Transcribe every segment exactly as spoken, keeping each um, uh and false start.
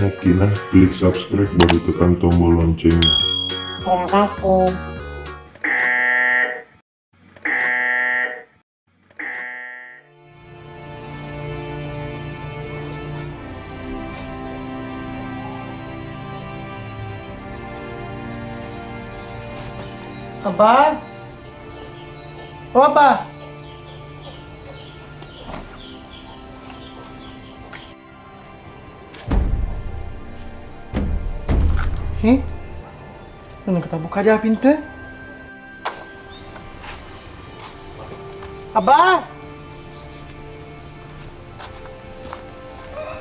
Oke, nah, klik subscribe baru tekan tombol loncengnya. Terima kasih. Abah? Oh, Abah? Heh? Nengka tabuka aja pintu. Abah!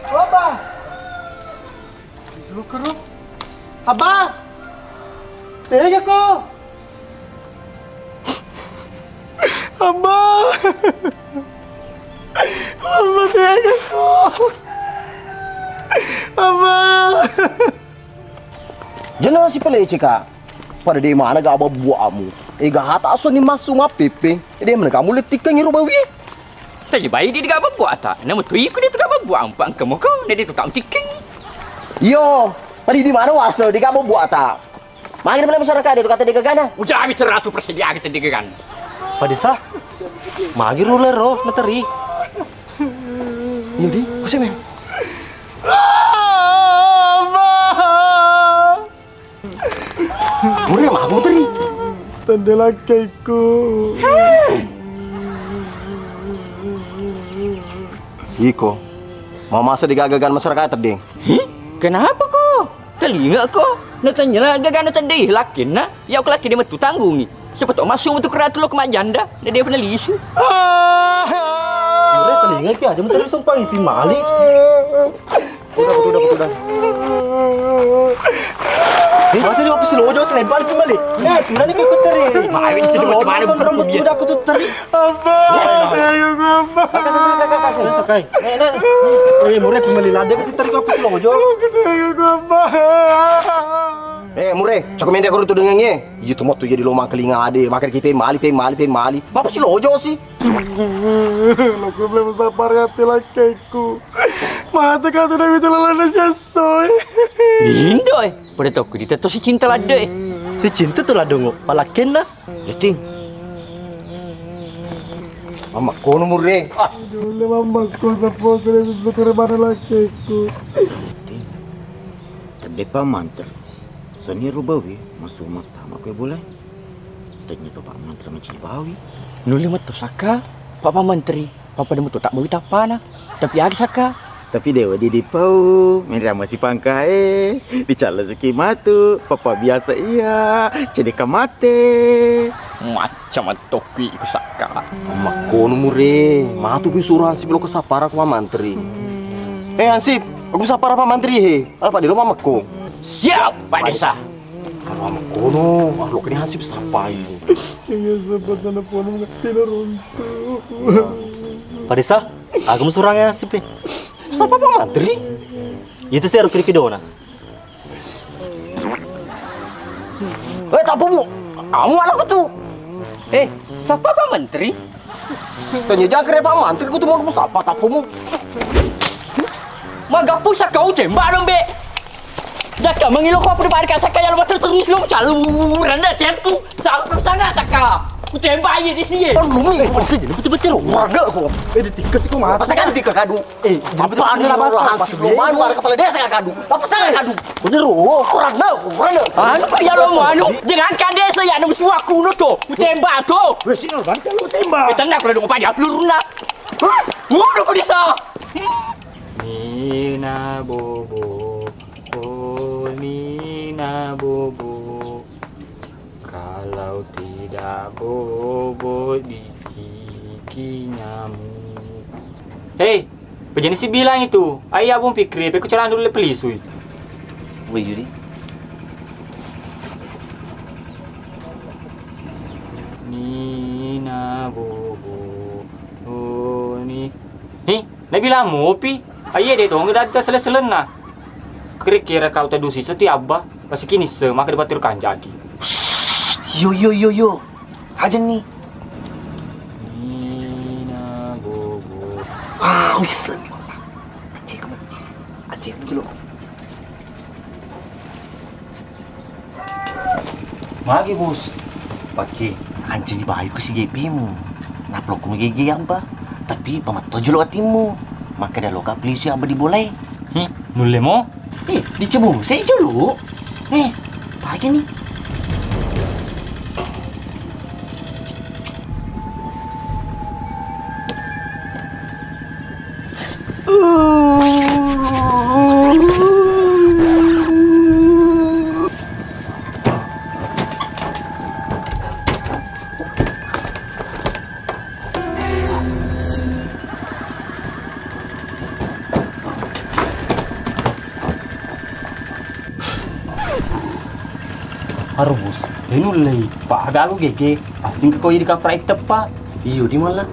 Oh, Abah! Lu karo. Abah! Tega ko? Abah! Abah, tega ko? Abah! Jena si pelece ka. Pada de mana ga babbuamu? Ega hata aso ni massu mappepeng. De mana kamu lettikkeng iro bawi? Taji bai di ga babbuata. Namu tu iku di tu ga babbuamu, pa engka moko, ne di tu tau tikkengi. Iyo, pada di mana wasa di ga babbuata? Magi pale masyarakat de tu kata de gagana. Ujabi seratu persen di agi tadi gagana. Padesa. Magi ruler ro nateri. Iyo di, kuseme. Mure, magu teri. Tende lakkekku. Iko, mamasa digagagan masyarakat tedde. Hi? Kenapa ko? Telinga ko? Natanya gagana tedde lakkenna. Ya, ko lakke de metu tanggungi. Siapa tau masuk metu keratu lo ke majanda. Na de pernah lisu. Mure, telinga ki aja menteri sumpah ipi malik. Udah, udah, udah. Eh, mati di office lo, jauh selempar pun balik. Eh, pernah nih ikut teri. Main itu cuma, cuma ada buku dia. Udah aku tuh teri. Apa? Ayo, apa? Kakak, kakak, kakak, kakak. Terus, oke. Eh, nah. Eh, mure pun balik lada ke si teri ke office lo, jauh. Aku tuh apa? Eh, mure, cukup mendek kau tuh dengan ye. Iya tu mau tuh jadi lo mangkelinga ade, makan kipe mali, pe mali, pe mali. Apa sih lo jauh sih? Lo gue belum sabar ya, hati laki. Ku mate ka tu Dewi telalana siassoi. Indo e, pada tau ku ditetto si cinta ladde e. Si cinta tu ladde ngo, palakkenna. Ya ting. Mama kono mure. Ah. Jole mama kono sapo kere susu kere mana lakiku. Ting. Tedde pa manter. Seni rubawi masuma tama kue boleh. Tanya to Pak Mantri macibawi. Nuli metto saka, Pak Mantri. Pappada metu tabbawi tappana. Tapi agi saka. Tapi dewa didi pau, menra masi pangkae, dicalla siki matu, papa biasa iya, cedeka mate. Macam topi ku saka. Makkono mure, matu ku suruh Hansip lo ke sapara ku Pak Mantri. Eh Hansip, aku sapara Pak Mantri he. Apa di rumah mekko? Siap, Pak Desa. Kalau makkono, lo kena Hansip sapai. Iya, sempat telepon nggak kena runtuh. Pak Desa, aku mau surang ya, Hansip. Sapa Pak Mantri? Itu sih harus kiri pidona. Eh, tapumu. Kamu anak tu. Eh, sapa Pak Mantri? Tanya jangkrik Pak Mantri, ku tu mau sapa tapumu. Magapu sakau tembak dong, Be. Jaka mengilo ko apa di barka sakaya lo terus lo caluran dah tentu. Sangat sangat takala. Ku tembak aja di sini. Oh, lu nih, polisi jadi betul-betul orang gak kok. Eh, di tikus kok mati. Masa kan tikus kadu? Eh, apa nih orang Hansip lo mana warga kepala desa kadu? Apa salah kadu? Bener, oh, kurang dah, kurang dah. Anu, ya lo mau anu, jangan kan desa ya, anu semua kuno tuh, ku tembak tuh. Wes, ini orang kan lo tembak. Kita nak kalau dong pada peluru nak. Hah? Bunuh kau desa. Nina bobo, oh Nina bobo. Kalau tidak bobo dikiki nyamuk. Hei, pejani si bilang itu, ayah bung pikri, peku calon dulu pelisui. Woi Yudi. Nina bobo, oh ni. Hei, nabilang mopi. Aiye de tong da sele-selenna. Kira-kira kau tedusi seti abba, pasti kini se maka debat kanjaki. Yo yo yo yo. Aja nih. Nina bobo. Ah, bisa nih wallah. Acil kamu. Acil dulu. Magi, Bos? Pake ancaji bayu ke si G P mu. Naplokku mu gege abba. Tapi pamatto jolo atimmu. Makkeda loka polisi abba di bolai. Hmm, nulle mo? Eh, dicoba saya jolo. Eh, pake ni. Aro, Bos, de nullei. Pa aga aku gege, pasti engka ko idi kapra teppa. Iyo, di mala.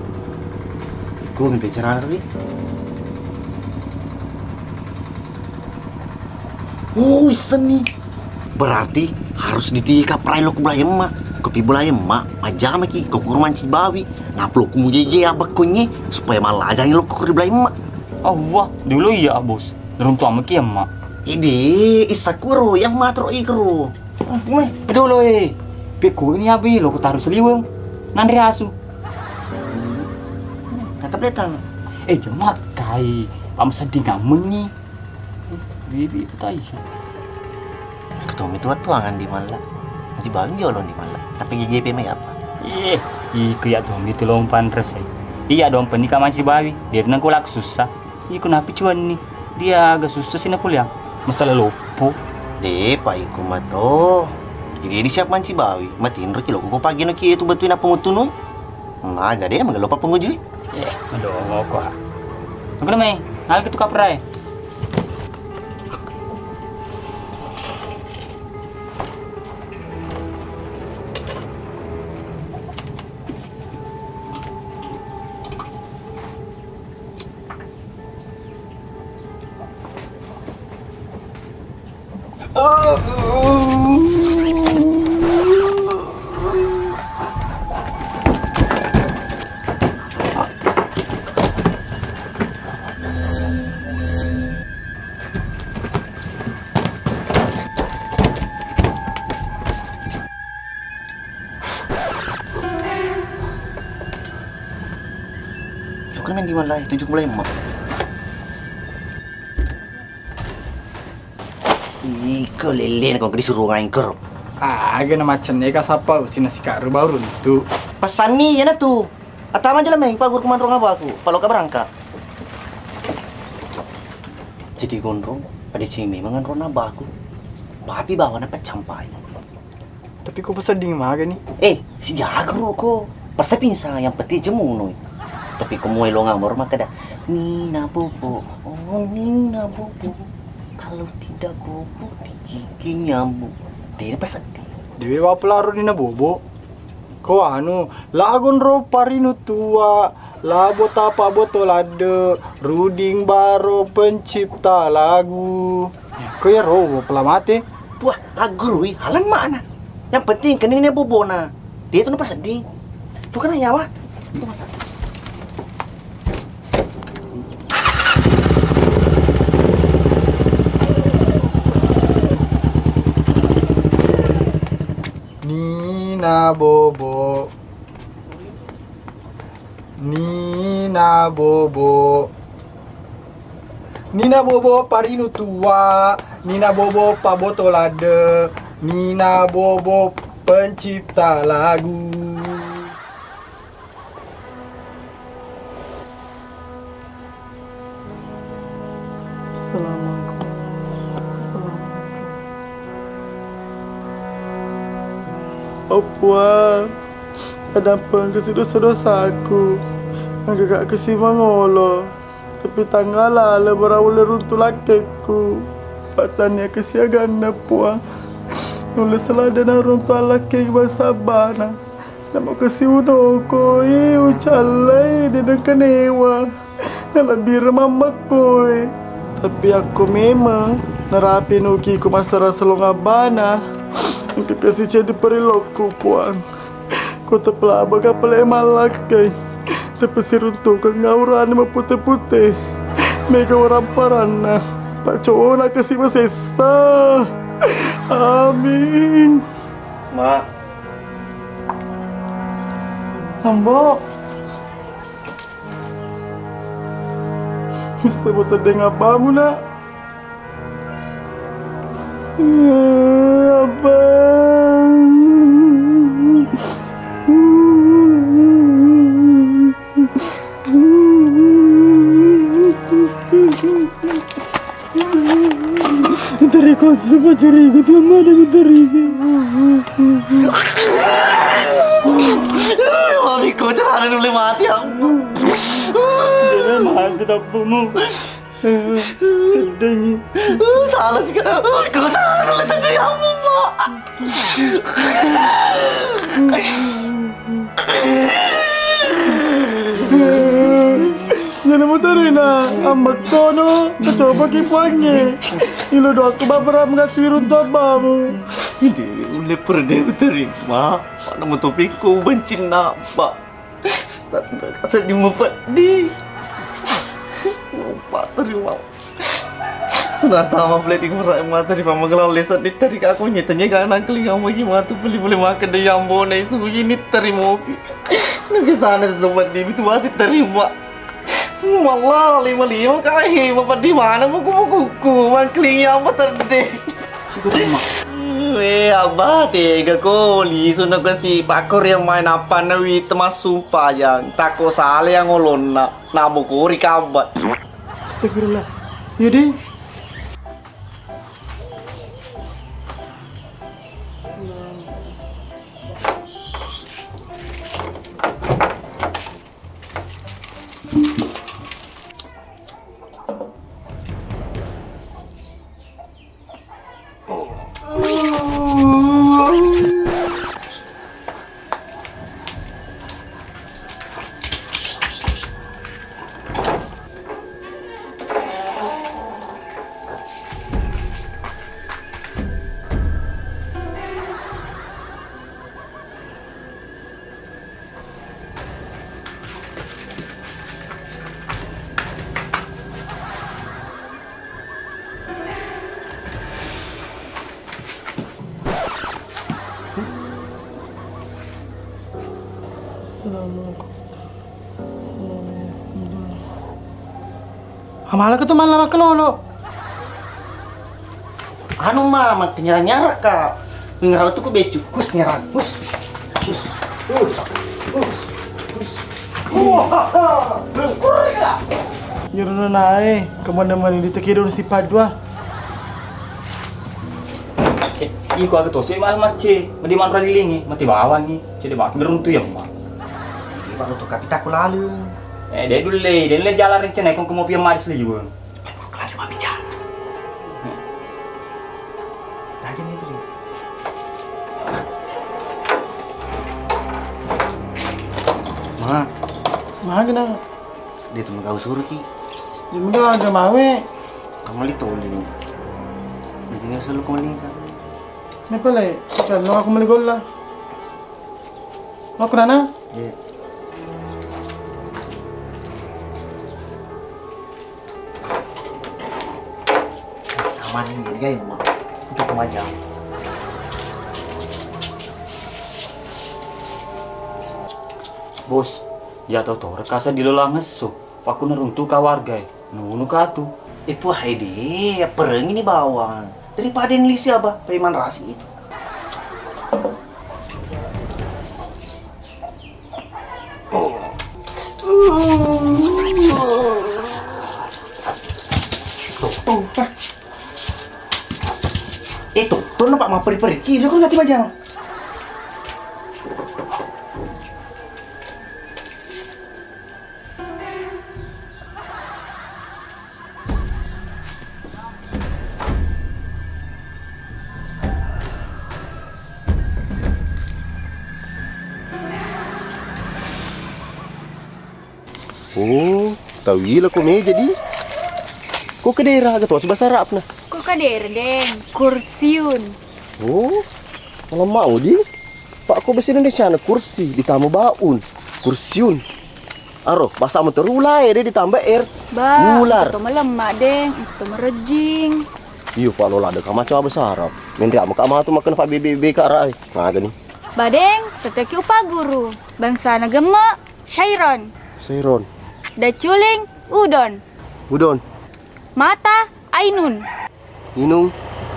Iko ngi bicara ri. Oh, isseng ni. Berarti harus ditiga kapra lo ku belayan mak. Kopi belayan mak, majama ki ko kurmanci bawi. Ngaplo ku mugege abakkonye supaya malajangi lo ku belayan mak. Awwa, dulu iya, Bos. Runtuang maki, Emma. Idi, issakuro, yang matro ikro. Weh, dolo, eh. Pekko ini abi lo kutaru seliweng. Nanre asu. Kata petang. Eh, jemak kai. Pam sedih ngameng ni. Bibi petai. Ketemu itu tuangan di malla. Masih bawa jolong di malla. Tapi gigi pemai apa? Iya, iku ya tuh, itu lompan resai. Iya dong, penikah masih bawi. Dia tenang kolak susah. Iko napi cuanni, dia aga sussa sina puliang. Masalah loppo. De, pa iko mato. Jadi di siap manci bawi. Matinro ki loko ko pagi no ki itu betuin apa mutunui. Maga de, maga lopa pengujui. Eh, madongo ko ha. Aku namai, hal ketu kaprai. Lo kan main di mana? Tujuh puluh lima. Iko lele ko disuruh ngain kero. Aga na macenne ka sapa usina sikaru baru itu. Pesanni ya na tu. Atama aja lah main pagur kuman rong abaku. Palo ka berangkat. Jadi gondrong pada sini memang rona baku. Papi bawa na pecampai. Tapi ko pesedding maga ni? Eh, sijaga ro ko. Pasti pingsan, yang penting jemunoi. Tapi ko muai lo ngamor makkeda, "Nina Bobo, oh Nina Bobo, kalau tidak bobo digigit nyamuk." Tidak pesedding. Dewe wa pelaro Nina Bobo. Ko anu, lagun ro parinu tua, labo tapa boto ladde, Ruding Baro pencipta lagu. Ko iyaro pela mate. Puah, aggurui, haleng makna. Yang penting kenini bobona. Dia tu napa sedih. Tu kena nyawa. Nina Bobo. Nina Bobo. Nina Bobo parinu tua, Nina Bobo paboto ladde, Nina Bobo pencipta lagu. Assalamualaikum. Assalamualaikum. Oh Puang, tadampengkesi dosa-dosaku. Nagagakkesi mangolo. Tapi tanggala le berawulle runtu lakkekku. Pattanniakesi aganna Puang. Nulle selada naruntu allakkei bangsa abbana. Namo kasi unokoi, ucallai, de nengkanewa. Nalebbi remammekkoe. Tapi akko memeng narapi nuki ko masara selong abbana, engka kasi cedde perilokku, Puang. Ko tepelabeka pale mallakkai. Tapi siruntukeng aurane mapute-pute. Mega waramparanna. Pacona kasi masessa. Amin. Mak. Ambo. Mesti boto deng abbamu, Nak. Iya, Abang. Dari kau semua curiga, dia mana dari? Mami, kau celana dulu mati, Abang. Dia mana tetap mau. Teddengngi. Uh, salah sih, Kak. Uh, kok salah nulis teddengngi, ya Allah, Mak. Jadi mutarina, ambek kono, coba ki puangnge. Ilo doaku baperam ngasih runtu abbamu. Ide, ulle perde terima. Mana mau topikku benci napa? Seddi mupeddi. Upateri mau. Senata ma pele di mura mata di pamagelalle seddi teri kako nyetanya gana kelinga mogi matu peli-peli makan de yambone suji ni teri mopi. Nabi sana tu seddi itu masih terima. Malla lima-lima kae mapeddi mana buku-bukuku mangkelinga apa terde. Syukur, Mak. Eh, Abah, tega ko lisu na kasi pakor yang main apa na wi temassumpajang. Tako sale yang olonna. Nabokori kabat. Astagfirullah. Yudi. Assalamualaikum. Assalamualaikum. Amala ke tu malam makelolo. Anu ma, makkanyara-nyara ka. Ngerau tu ku becu. Hus, nyerang. Hus. Hus. Hus. Hus. Hus. Wah, ha, ha. Kurang. Nyuruh nae, kemana-mana di tekido si padua. Eh, iko aga tosi ma macce, medi manra lilingi, mati bawangi, cede batu beruntu ya ma. Iba tu kapita ku lalu. Eh, de dulle, de dulle jalan rencana ko mau pian madis liweng. Aduh, kalau ada mami jalan. Tajam ni beli. Ma. Ma kenapa? Dia tu mau kau suruh ki. Dia mau ada mawe. Kamali toli. Jadi nggak selalu kamali kan. Ini pale, kan lo aku mali golla. Lo kenana? Iya. Aman ini dia yang mau. Untuk kemajang. Bos, jatuh tuh, rekasa di lolang ngesso. Pakku neruntu ka warga e. Nunu ka tu? Eh, puah, ede, apperengi ni bawang. Daripada nilisi apa? Preman rasi itu. Tuh, tuh, tuh. Eh, tuh, tuh, nampak mau peri-peri. Ki, bisa kau ganti bajang. Oh, tau ila ko meja di. Ko kedera aga to bahasa Arabna? Ko kedera, Deng, kursiun. Oh, alamak, oh, di. Pak, ko bahasa Indonesia na kursi ditambah baun. Kursiun. Aro, bahasa Mataru ula e, de ditambah er. Ba, ular. Itu melemma, Deng. Itu merejing. Iyo, Pak Lola, de' ka macam besar. Menriak maka matu makan Pak Bebe Bebe ka rai. Magani. Badeng, teteki upaguru. Bangsana gemme', syairon. Syairon. Daculing, udon. Udon. Mata, ainun. Inung.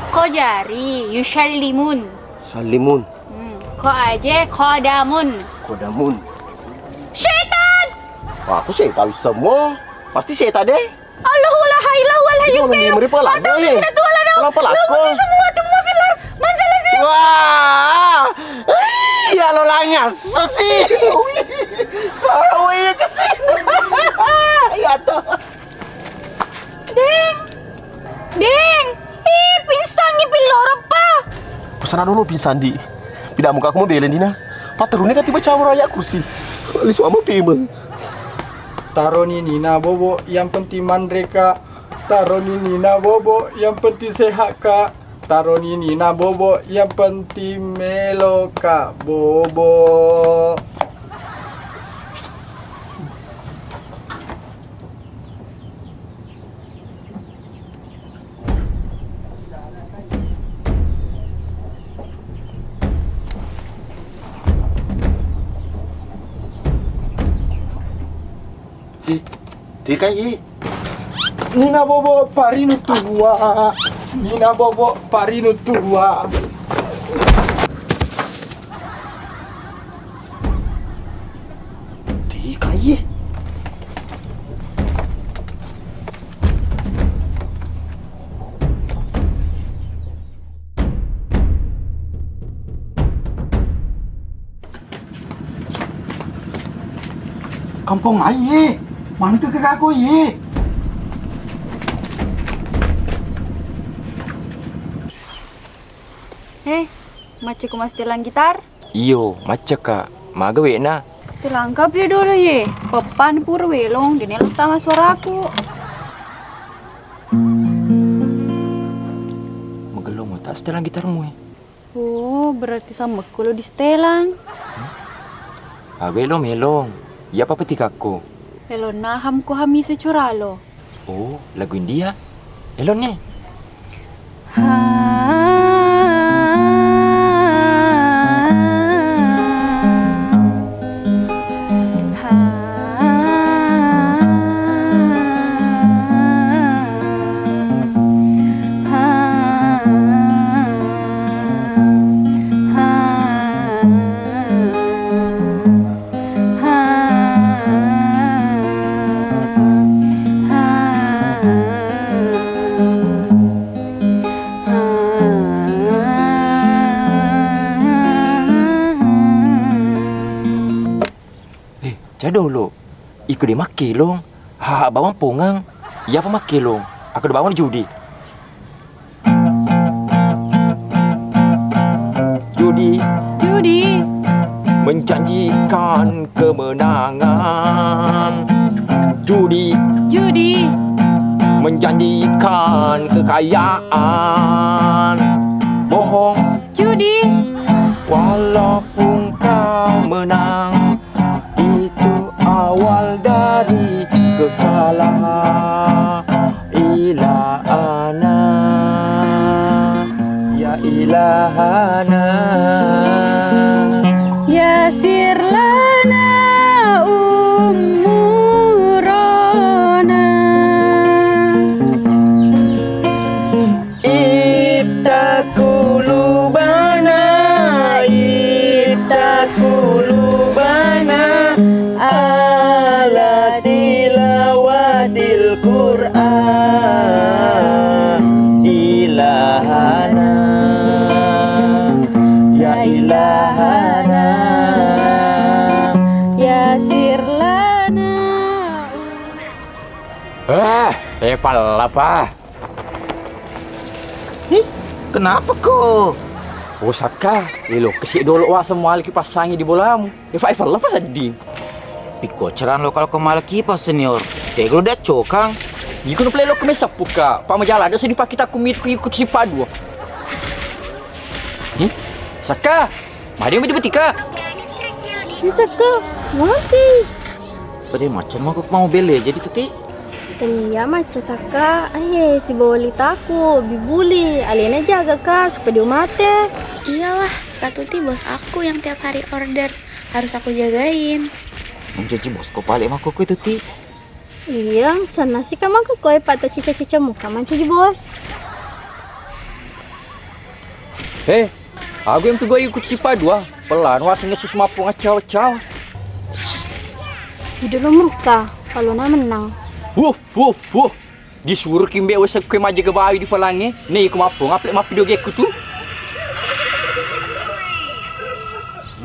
Ko jari, yusallimun. Sallimun. Hmm. Ko aje, kodamun. Kodamun. Setan! Wah, aku setan semua. Pasti setan deh. Allahu la ilaha illa huwal hayyul qayyum. Meripa lah. Kenapa lah kau? Semua tumbuh filar. Masalah sih. Wah. Iya lo lanyas. Sesi. Oh iya kesini. Iya tuh. Ding! Ding! Ih, pingsan ni pilloreng pa! Kusana dulu pingsan di. Tidak muka aku mau belen dina. Paterune kan tiba caur ayak kursi. Lisu ama pimeng. Taro ni nina bobo, yang penting mandreka. Taro ni nina bobo, yang penting sehat ka. Taro ni nina bobo, yang penting melo ka bobo. He, tekai ye. Nina bobo parinu tua. Nina bobo parinu tua. Tekai ye. Kampong ai ye. Mana ke kakak ye? Eh, macca ku mastelang gitar? Iyo, maccaka. Maga we'na? Telangkap ya dolo ye. Peppan pura welong, dene lo tama suaraku. Magello mata setelang gitarmu e. Oh, berarti sammekko lo di setelang. Aga elo melong. Iya apa petikakko? Elonna hamko hamise curalo. Oh, lagu India. Elonne. Eh, cadolo. Iko de makkelong. Haha bawang pongang. Iyapa makkelong. Aku de bawang judi. Judi. Judi. Menjanjikan kemenangan. Judi. Judi. Menjanjikan kekayaan. Bohong. Judi. Walaupun kau menang, itu awal dari kekalahan. Ilahana, ya ilahana. Yasir lana umurana. Iftah qulubana, iftah qulubana ala tilawatil Qur'an. Ilahana, ya ilahana, yasir lana. Eh, eh, pallapa. Ih, kenapa ko? Oh, Sakka, elo kasi dolo waseng mualiki passangi di bolamu. Eva, Eva, lepas sedding. Pikko ceran lo kalau ko mala kipas, senior. Teglo dak cokang. Iko nu play lo kemesa puka. Pak majala ada sedih pakita kumit ku ikut si padua. Hmm? Sakka, mari mati betika. Sakka, mati. Pada macam aku mau beli jadi teti. Tania macca Sakka, ahe, sibawa litaku, Bibuli, alena jagaka, supaya dia mate. Iyalah, Kak Tuti bos aku yang tiap hari order. Harus aku jagain. Mencaci bos ko pale mako ko itu ti. Iya, sana sih kamu ke kue patah cica-cica muka mancaji bos. Eh, aku yang pegawai ikut si Padua. Pelan, waseng ngesus mappung acau-acau. Tidak lo murka, kalau na menang. Wuh, wuh, wuh. Disuruh kimbe wesek kue majaga bawi di falange. Nih, iku mappung, aplek mappido gekku tu.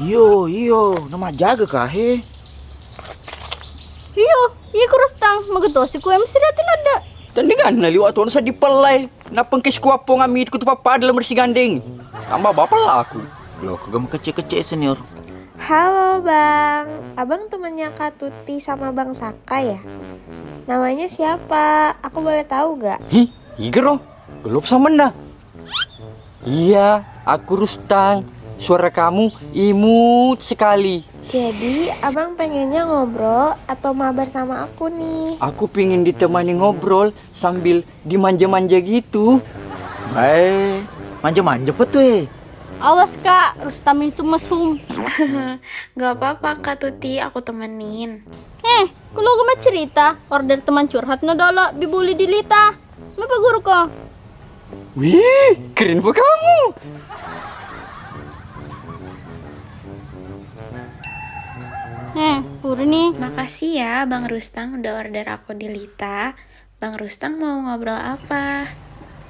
Iyo, iyo, na majaga kahe. Iyo, iya kurus tang, magetosi kue mesti dati ladda. Tendengan na liwat tuan sa dipellai. Napengkes kuappong amit kutu pappada lemmer sigandeng. Tambah bapel aku. Lo kegem kecek-kecek senior. Halo Bang, Abang temennya Kak Tuti sama Bang Saka ya? Namanya siapa? Aku boleh tahu gak? Hi, igero. Belum sama dah. Iya, aku Rustang. Suara kamu imut sekali. Jadi, Abang pengennya ngobrol atau mabar sama aku nih? Aku pengen ditemani ngobrol sambil dimanja-manja gitu. Eh, manja-manja apa tuh, eh? Awas, Kak, Rustam itu mesum. Gak apa-apa, Kak Tuti, aku temenin. Eh, ku lo gak cerita, order teman curhat no dolo, Bibuli di Lita. Mapa guru ko? Wih, keren apa kamu? Eh, pura nih. Makasih ya, Bang Rustang, udah order aku di Lita. Bang Rustang mau ngobrol apa?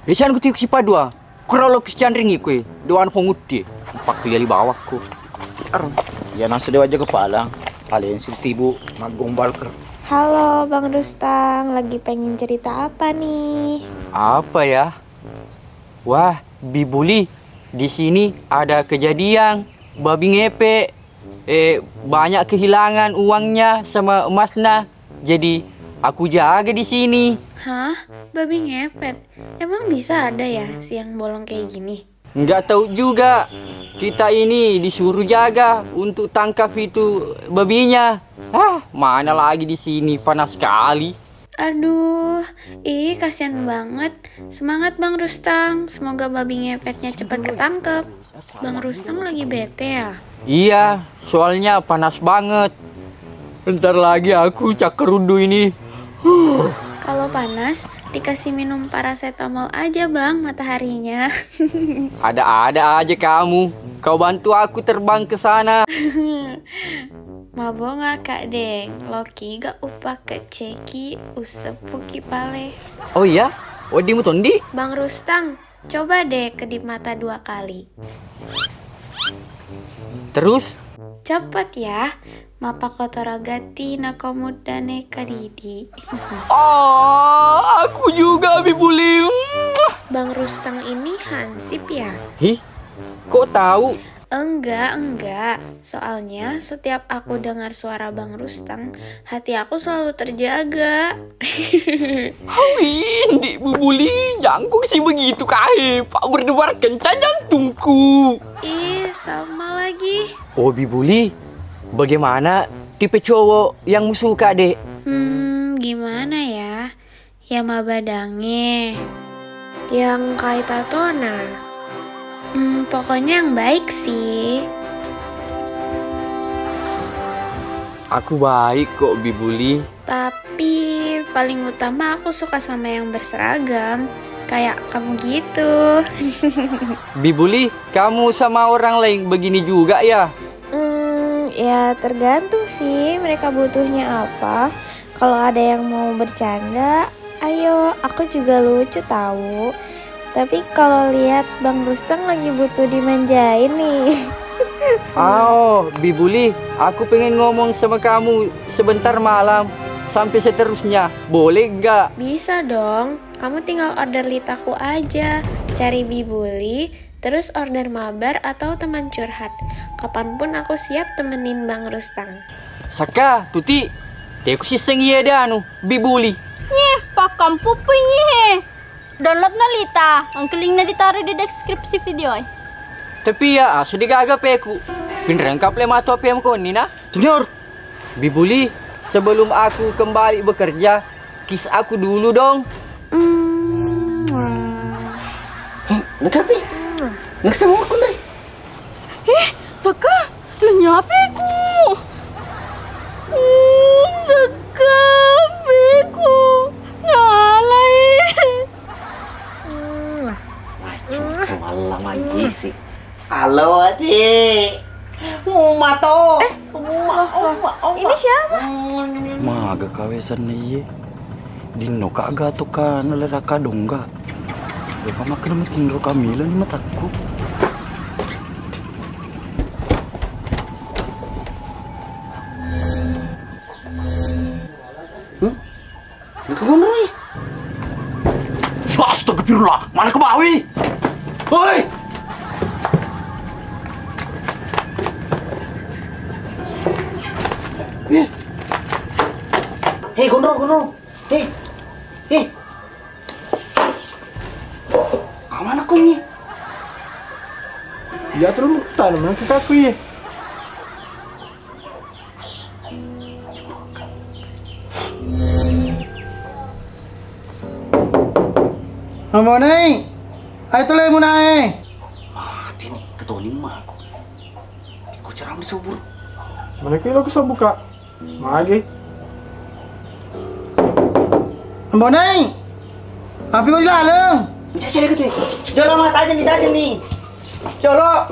Biasaan ku tiuk si Padua. Kurang lo kiscandring iku, eh. Doan penguti. Empat kali bawakku. Ar, ya nasa dewa jaga palang. Kalian sih sibuk magombal ker. Halo, Bang Rustang, lagi pengen cerita apa nih? Apa ya? Wah, Bibuli, di sini ada kejadian babi ngepet. Eh, banyak kehilangan uangnya sama emasnya. Jadi, aku jaga di sini. Hah? Babi ngepet? Emang bisa ada ya siang bolong kayak gini? Nggak tahu juga. Kita ini disuruh jaga untuk tangkap itu babinya. Ah, mana lagi di sini, panas sekali. Aduh, ih kasihan banget. Semangat Bang Rustang, semoga babi ngepetnya cepat ketangkep. Bang Rustang lagi bete ya? Iya, soalnya panas banget. Bentar lagi aku caker rundu ini. Kalau panas, dikasih minum paracetamol aja Bang mataharinya. Ada-ada aja kamu. Kau bantu aku terbang ke sana. Mabonga Kak Deng, loki ga upake ceki usepuki pale. Oh iya? Wedding mutondi? Bang Rustang, coba deh kedip mata dua kali. Terus? Cepet ya, mapakotoro gatti nakomudane kadidi. Oh, aku juga Bibuli. Bang Rustang ini hansip ya? Hih, kok tahu? Enggak, enggak. Soalnya setiap aku dengar suara Bang Rustang, hati aku selalu terjaga. Hawin, di Bibuli, jangkung sih begitu kahe, pak berdebar kencang jantungku. Ih, sama lagi. Oh, Bibuli, bagaimana tipe cowok yang mu suka, Dek? Hmm, gimana ya? Ya mabadange. Yang kaitatona. Hmm, pokoknya yang baik sih. Aku baik kok, Bibuli. Tapi paling utama aku suka sama yang berseragam. Kayak kamu gitu. Bibuli, kamu sama orang lain begini juga ya? Hmm, ya tergantung sih mereka butuhnya apa. Kalau ada yang mau bercanda, ayo, aku juga lucu tahu. Tapi kalau lihat Bang Rustang lagi butuh dimanjain nih. Oh, Bibuli, aku pengen ngomong sama kamu sebentar malam sampai seterusnya. Boleh nggak? Bisa dong. Kamu tinggal order litaku aja. Cari Bibuli, terus order mabar atau teman curhat. Kapanpun aku siap temenin Bang Rustang. Saka, Tuti, teku sisseng iya de anu, Bibuli. Nyeh, pakkampupui nyeh. Download na lita, engkelingna ditaruh di deskripsi video e. Tapi ya, ah, sudah gaga peku. Pinrengkap le matu P M koni na. Junior. Bibuli, sebelum aku kembali bekerja, Kis aku dulu dong. Hmm. Nakapi? Nakasama aku, Ndai. Ih, Saka, lenyapeku. Hmm, Saka, peku. Ngalai. Macam kemala magisi. Halo, Adik. Uma to. Eh, Uma, loh, loh. Uma, Uma. Ini siapa? Hmm. Maga kawesanna iye. Dinno ka gato ka nalera ka dongga. Depa makkeda matinro ka mila ni matakku. Hmm? Nakagonroi. Astagfirullah, mana kebawi? Woi. Eh. Hei, gondrong, gondrong. Hei. Hei. Amana ko ini? Iya, terus mau tanam ke kaku, iya. Ammonai, ayo tole munae. Mati ni, ketoni mako. Iko ceram di subur. Mana ko lo kesobu, Kak? Magi. Ammonai, api ko di laleng. Bisa cari ke tu. Jolo mata aja ni, aja ni. Jolo,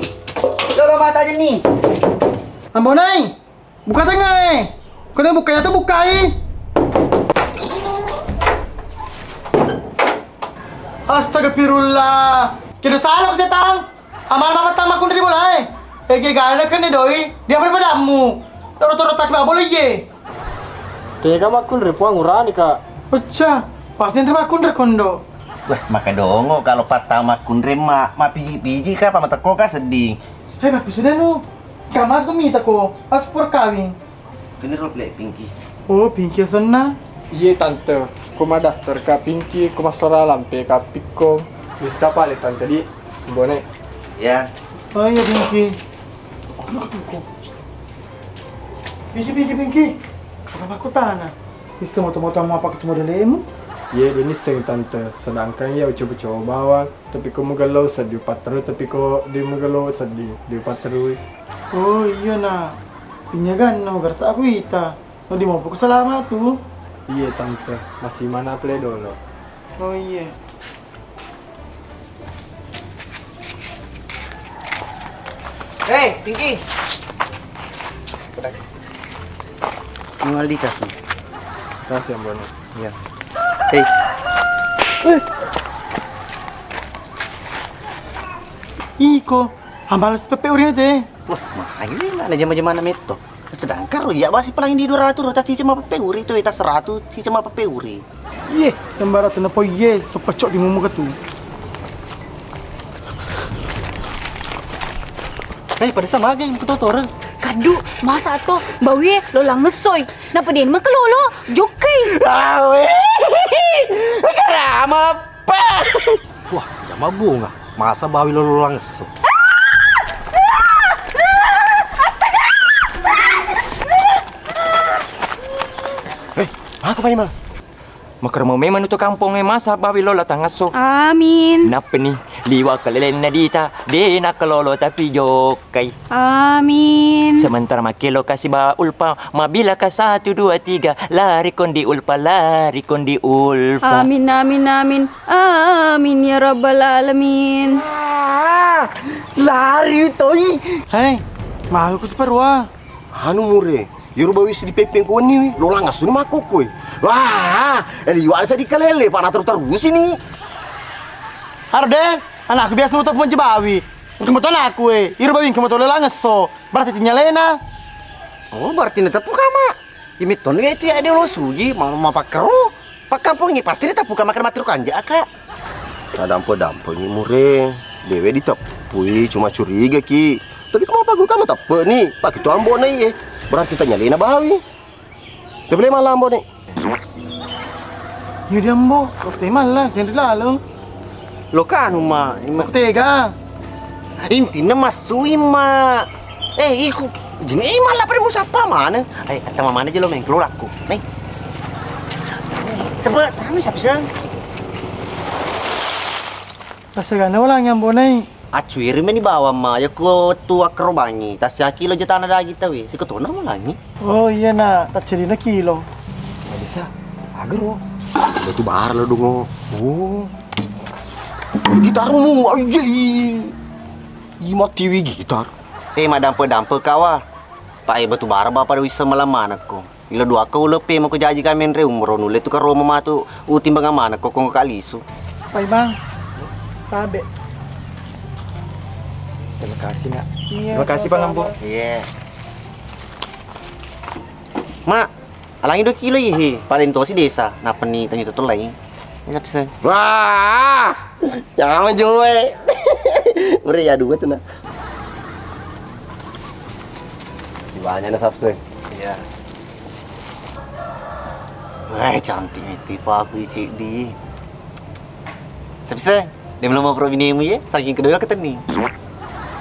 jolo mata aja ni. Ammonai. Buka tengnga e. Kena buka ya tu bukai. Astagfirullah. Kena salah setang. Amal mama tama kunri bolai. Ege gana kene doi. Dia pada padamu. Toro-toro tak bawa boleh ye. Tega makkunre puang urani ka. Pecah. Pasti nre makkunre kondo. Wah, maka dongo kalau patama kunre ma, ma piji-piji ka pamatekko ka sedih. Hei, tapi sudah nu. Kamat ko mita ko, aspur kawing. Kene ro plek Pinky. Oh, Pinky senna. Iye, Tante. Ko madaftar ka Pinky, ko masara lampe ka pikko. Wis ka pale, Tante, di. Bone. Ya. Oh iya, Pinky. Pinky, Pinky, Pinky. Apa aku tana? Bisa moto-moto mau apa ketemu dulu? Iye, deni seng, Tante. Sedangkan ya coba-coba bawang. Tapi ko mugello seddi upatterui, tapi ko di mugello seddi di upatterui. Oh iya, Nak. Pinyaganna ugarta aku ita. No di mopo salama tu. Iye, Tante, masih mana ple dolo. Oh iye. Hei, Pinky. Ngal di tasmu. Kasih yang banyak. Iya. Hei. Eh. Iko, amala si peppe urine te. Wah, magai na jama-jamana metto. Sedangkan ro iya basi paling di dua ratus, ro tas cicing mapeppe uri tu, tas seratus cicing mapeppe uri. Iye, sembarang tu napo iye, sepecok di mumu ketu. Eh, pada sama aja yang ketu orang. Kadu, masa to, bawie lo langessoi. Napa dia makelolo, jokai. Awe. Kerama. Wah, jama bunga. Masa bawi lolo langesso. Eh, aku Pak Imam. Makermo memang itu kampung e, masa bawi lola tangesso. Amin. Nappeni liwa kelelenna dita, de nakelolo tapi jok. Kai. Amin. Sementara makkelo kasi ba ulpa, mabila ka satu, dua, tiga, lari kondi ulpa, lari kondi ulpa. Amin, amin, amin. Amin ya rabbal alamin. Ah, lari toi. Hei, mau ku seperua. Anu mure, yuru bawi si di pepeng koni, lo langasuni makokoi. Wah, eli yuasa di kalele, pana terus terus ini. Arde, anakku biasa mau telepon bawi. Engka moto anakku e, iro bawi engka moto lelangesso. Berarti tinyalena. Oh, berarti na tepu kama. Imitton ga itu ya dia lo suji, mau mapakkero. Pakkampongi pasti dia tepu kama kena mati kanja aka. Nah, dampo-dampo ni mure. Dewe diteppui, cuma curiga ki. Tapi kemapa gua kamu teppe ni? Pakai tu ambo na iye. Berarti tanyalena bawi. Tebele malambo ni. Iya dia ambo, waktu malla, sendiri laleng. Lo kanu ma, ima- Tega. Intinna masui ma. Eh, iku. Jini, eh, malla pada musappa mana? Eh, tama mana je lo meng, lo lakku. Meng. Cepet, tami sapi seng. Pasagana ulangi Ambo Nai. Accuiri meni bawang ma, yakko tu akkarobangi, tassiaki lo jatana daging tawi, sikotona ulangi. Oh iya na, taccerina kilo. Bisa, agero. Batu bara lo dungo. Oh. Gitarmu, ayo. Ih, matiwi gitar. Eh, madampe-dampe kawa. Pae batu bara bapa wissa malam manakko. Ilo duakka uleppe mako jaji kami enre umro nulle tu karoma matu utimbang amanakko kongka lisu. Pai Bang. Tabe. Terima kasih nak. Iya, terima kasih Bang Ambo. Sama-sama. Iya. Mak, alangi dua kilo ihi, paling tosi desa, napani tangi tutulai. Ini sapi se. Wah, jangan menjoe. Ure ya dua tuh nak. Banyak na sapse. Iya. Wah, cantik itu ipa aku cik di. Sapse, dia belum mau pro binemu ya, saking kedua ketening.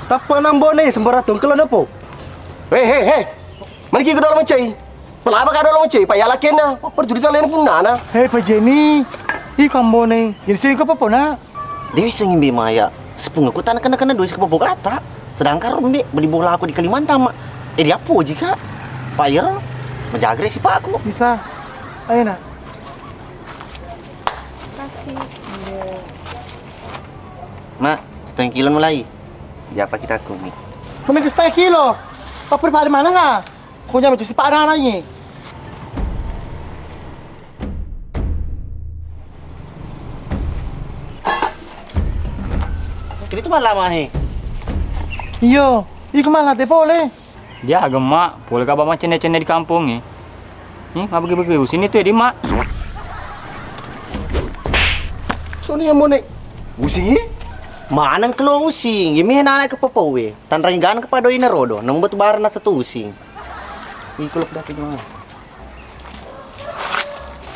Tappa nambone sembarang tongkel ada po. Hei, hei, hei. Mari kita dolo mencai. Pelaba ka dolo mencai, pak ya lakenna. Apa duri talen punnana. Hei, Pak Jenny. Ih, kambone. Jadi sering ke apa na? Dewi sengimbe maya, sepung aku tanah kena-kena doi sekepopok kata. Sedangkan rombe beli bola aku di Kalimantan mak. Eh dia poji kak. Pak Iro, menjaga si pak aku. Bisa. Ayo nak. Kasih. Mak, setengah kilo mulai. Dia apa kita kumi? Mending setengah kilo. Apa pada mana nggak? Ko nyameng tu sipa' adanna ye. Kini tu mallama he. Iyo, iko mallate pole. Dia gemma, pole ka ba macenne-cenne di kampong e. Ih, mabege-bege usini tu ya di mak. Soni ya mone. Using e? Maneng kelo using, imi nana ke popowe. Tanrangi gana kepada ina rodo, nemu batu bara nasa tu using. Iko lo dapet di mana?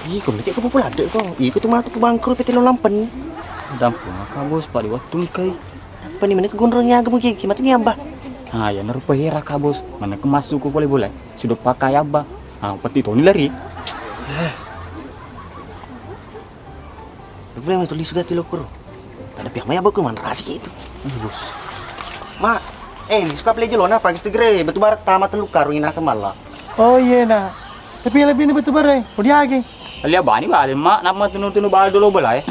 Iko mete ko popo ladde ko. Iko tu matu ku bangkrut pete lo lampen. Dampung ka bos, pada waktu kai. Apa ni mana ke gondrong nyaga mugi ki matu ni abah. Ah, ya narupa hera ka bos. Mana ke masuk ko boleh-boleh. Sudah pakai abah. Ah, peti toni lari. Problema tu lisu gati lokoro. Tadappi amma ya bokku manrasi ki itu. Ih, bos. Ma, eh, lisu kapli jelona pagi setegere batu bara tama tellu karung ina semalla. Oh iya na. Tapi lebih ni batu bara. Odi age. Lia bani bale ma, nama tunu-tunu bal dolo bela e.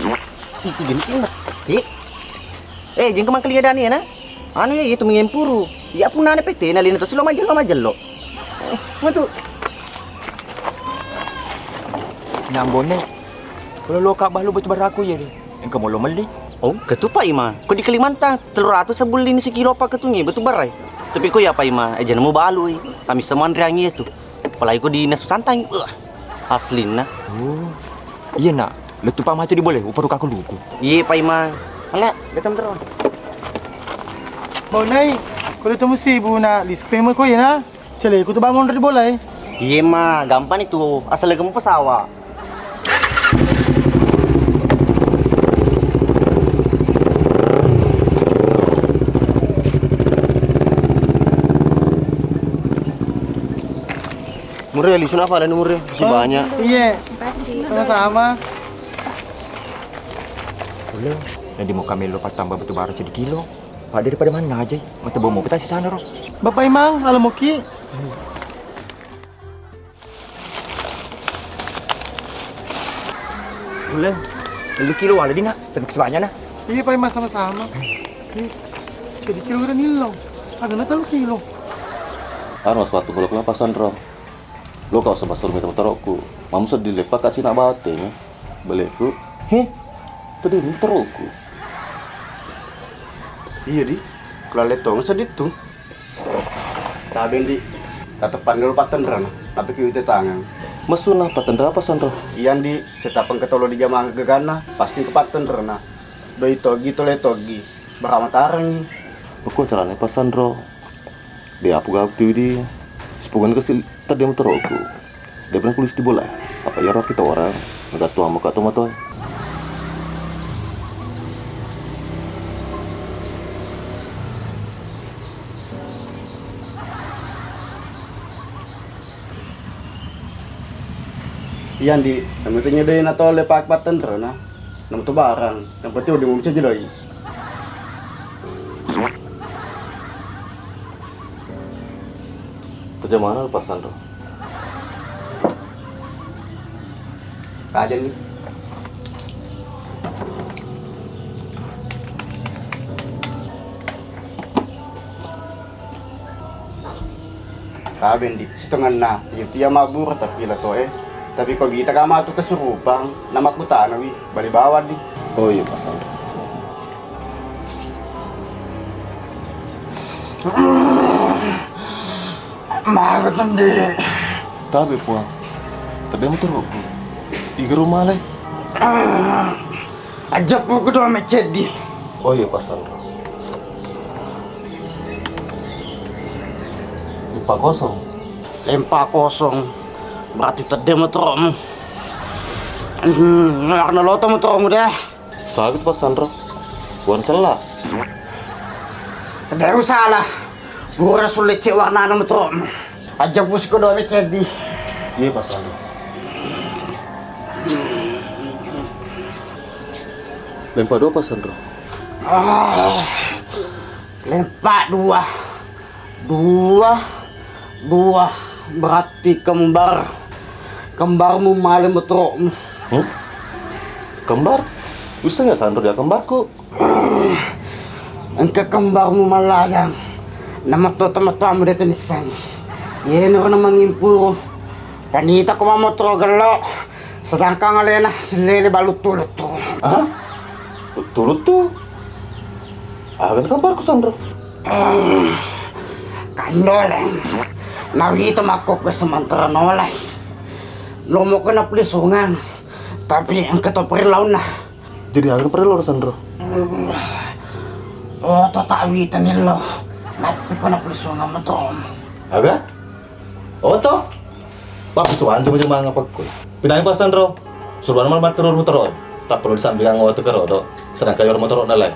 Itu jenis ini mati. Eh, jengka mangkelia dani ya na. Anu ya itu mengempuru. Ya punana pete na lina to silo majello majello. Eh, matu. Nyambone. Kalau lo ka balu batu baraku ya deh. Engka molo melli. Oh, ketupa ima. Ko di Kalimantan, tellu ratu sebulin sikilo apa ketungi batu barai. Tapi ko ya apa ima, aja nemu balu i. Kami semua anreangi itu. Apalagi ko di nasu santangi. Wah, aslinna. Oh. Iya nak, letu pa matu di boleh, uparu kaku luku. Iya, Pak Imang. Ala, datang terus. Bonai, ko temu si ibu na, di sepema ko ya na. Celeku tu bangun dari bola e. Iye ma, gampang itu, asal kamu pesawa. Mure, lisu napa ada mure? Masih banyak. Iye. Sama-sama. Boleh. Jadi mau kami lo tambah batu bara sedikit lo. Pak, daripada mana aja, mata bomo peta sisana ro. Bapak Imang, alamoki. Uleng, tellu kilo wala dina, tapi sebanyak na. Iya Pak Imang, sama-sama. Ih, jadi kilo udah nilo. Agana tellu kilo. Anu mas, waktu belok kenapa sandro? Lo kau sebab suruh minta motorku. Mamu sedih lepak kak cina bate ni. Beleku. Heh, tadi motorku. Iya di, kula letong sedih tu. Tabe ndi, tateppan dulu pattenrana, tapi ki wite tangan. Mesuna pattenra apa sanro? Iya ndi, setapeng ketolo di jamang geganna, pasti ke pattenrana. Doi togi tole togi, barama tarengi. Uku carane pasanro. De apu gau tu di, sipugan ke sil tadi motoroku. De pernah kulis di bola. Apa iya roki to orang? Naga tua muka to motor. Iya, Ndi, namitu nyedai na tole pak pattenrena. Namitu barang, yang penting udah muncul jedai. Terjemana lepasan tuh. Aja nih. Tabe, Ndi, sitengenna, iya tia mabbura tapi la to e. Tapi ko wita ka matu kesurupang, namakkutanawi, bali bawang, Ndi. Oh iya, Pak Sandro. Maga tendi. Tabe, Puang. Tedde motorokku. Iga rumah le? Ajappuku dua meceddi. Oh iya, Pak Sandro. Empat kosong. Empat kosong. Berarti tedde motorokmu. Hmm, karena loto motorokmu deh. Saget, Pak Sandro. Wan sella. Tedde usala. Pura sulle cek warnana motorokmu. Ajappusi ko dua meceddi. Iya, Pak Sandro. Lempa dua, Pak Sandro. Ah, lempa dua. Dua, dua. Berarti kembar. Kembarmu male motorokmu. Hmm? Kembar? Bisa nggak Sandro dia kembarku? Engka kembarmu mallayang. Nama to temattoamu de' tenisseng. Yenaro na mangimpuru. Panita ko mamotoro gello. Sedangkan alena silele baluttu-luttu. Ah? Luttu-luttu? Agan kembarku Sandro. Kandoleng. Nawita makkokko sementara nolai. Lomo kena pelisungan. Tapi engka to peri launna. Jadi aga parellu Sandro? Oto tak wita nillo. Nappi ko napulissungeng motorokmu. Aga? Oto? Pappisuwanna jama-jamang apakku. Pinangi Pak Sandro. Suruhna mal matterru motoro. Tak perlu disambingang oto kerodo. Sedangkan yoro motorona lai.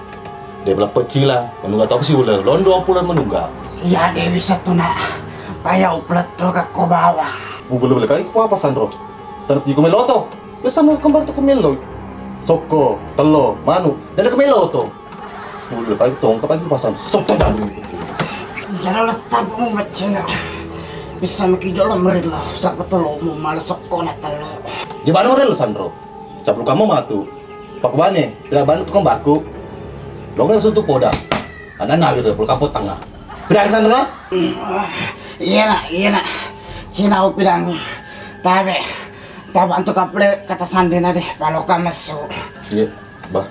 De' bela pecila, menungga tau siule, londo pulo menungga. Iya de' bisa tu nak. Paya upelettu kakko bawang. Bubulu beli kai ku apa Sandro? Terus tiku meloto. Biasa mau kembar tu kemelo. Sokko, tello, manu, dan kemelo to. Udah kayak tongkat lagi pasang. Sokko dan. Jara letak mu macena. Bisa maki jolo merilo. Siapa telo mau malas sokko na telo. Jebana merilo Sandro. Caplu kamu matu. Pakubane, tidak bantu tukang baku. Lo kan suntuk poda. Anak nawi tu, kapot tengah. Tidak Sandro? Iya nak, iya nak. Cina upidangi. Tabe. Tabantu kaple kata sandena deh, paloka mesu. Iya, bah.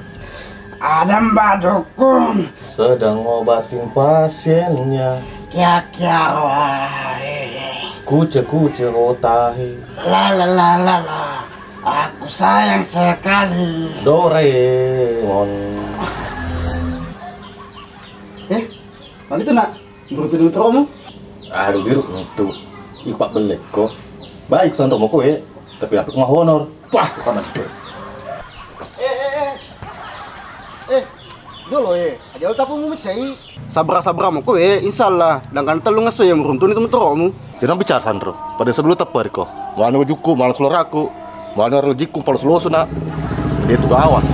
Ada Mbak Dukun. Sedang ngobatin pasiennya. Kia-kia rohae. Kuce-kuce rotahe. La la la la la. Aku sayang sekali. Doraemon. Eh, begitu nak. Menurut itu kamu? Aduh, biru itu. Ipak belek kok. Baik, Sandro mau kowe, tapi aku nggak honor. Wah, tukang itu. Eh, eh, eh. Eh, dulu eh. Ada tapu mau mecai. Sabra-sabra mau kowe, insya Allah. Dan kan telu ngeso yang meruntun itu motormu. Jangan bicara Sandro. Pada sebelum teperko. Mana juku, mana suaraku. Mana rejikku palo seloso nak. Dia tuh gawas.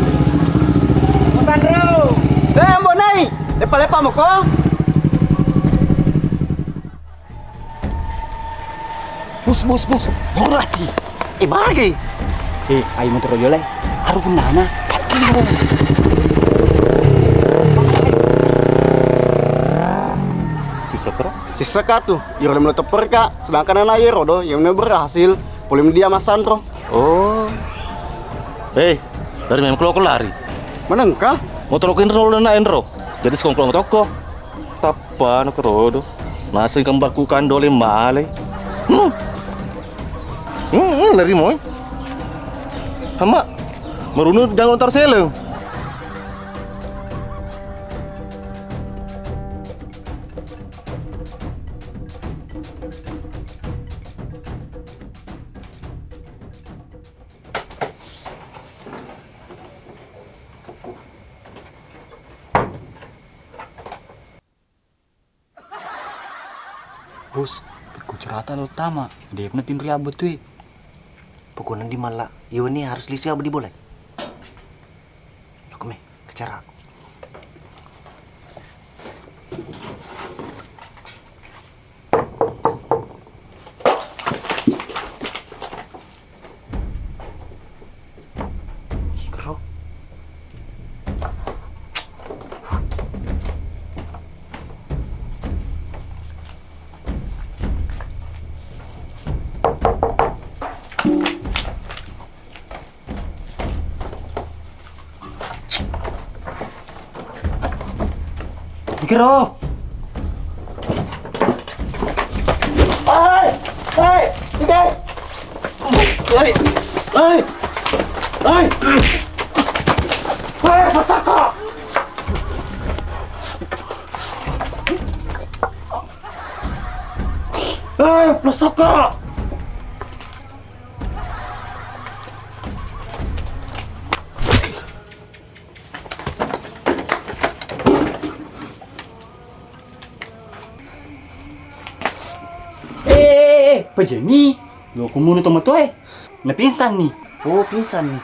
Mas Andro. Eh, Mbok Nai. Lepa-lepa moko. Bos, bos, bos. Dorati. Eh, bagi. Eh, ayo motor jolai. Aru punana. Sisa kero. Sisa katu. Iro melo teperka. Sedangkan anak iro do yang berhasil. Pole media Mas Sandro. Oh. Eh, dari memang kalau lari. Menengka? Motor ko inro na enro. Jadi sekongkol toko. Tappa na kerodo. Naseng kembarku kandole male. Hmm. Hmm, hmm, lari moy. Hama. Merunu jangan tar seleng. Bos, ku cerita lo tama, dia pernah tinri abut tuh. Pokokna di malla, iwani harus lisu abu di bola. Aku me, kecara. Kiro. Dikero. Hei, hei, dikero. Hei, hei, hei. Hei, pasaka. Hei, pasaka. Eh, eh, eh, pajani. Lo kumunu tomatoe. Na pingsan ni. Oh, pingsan ni.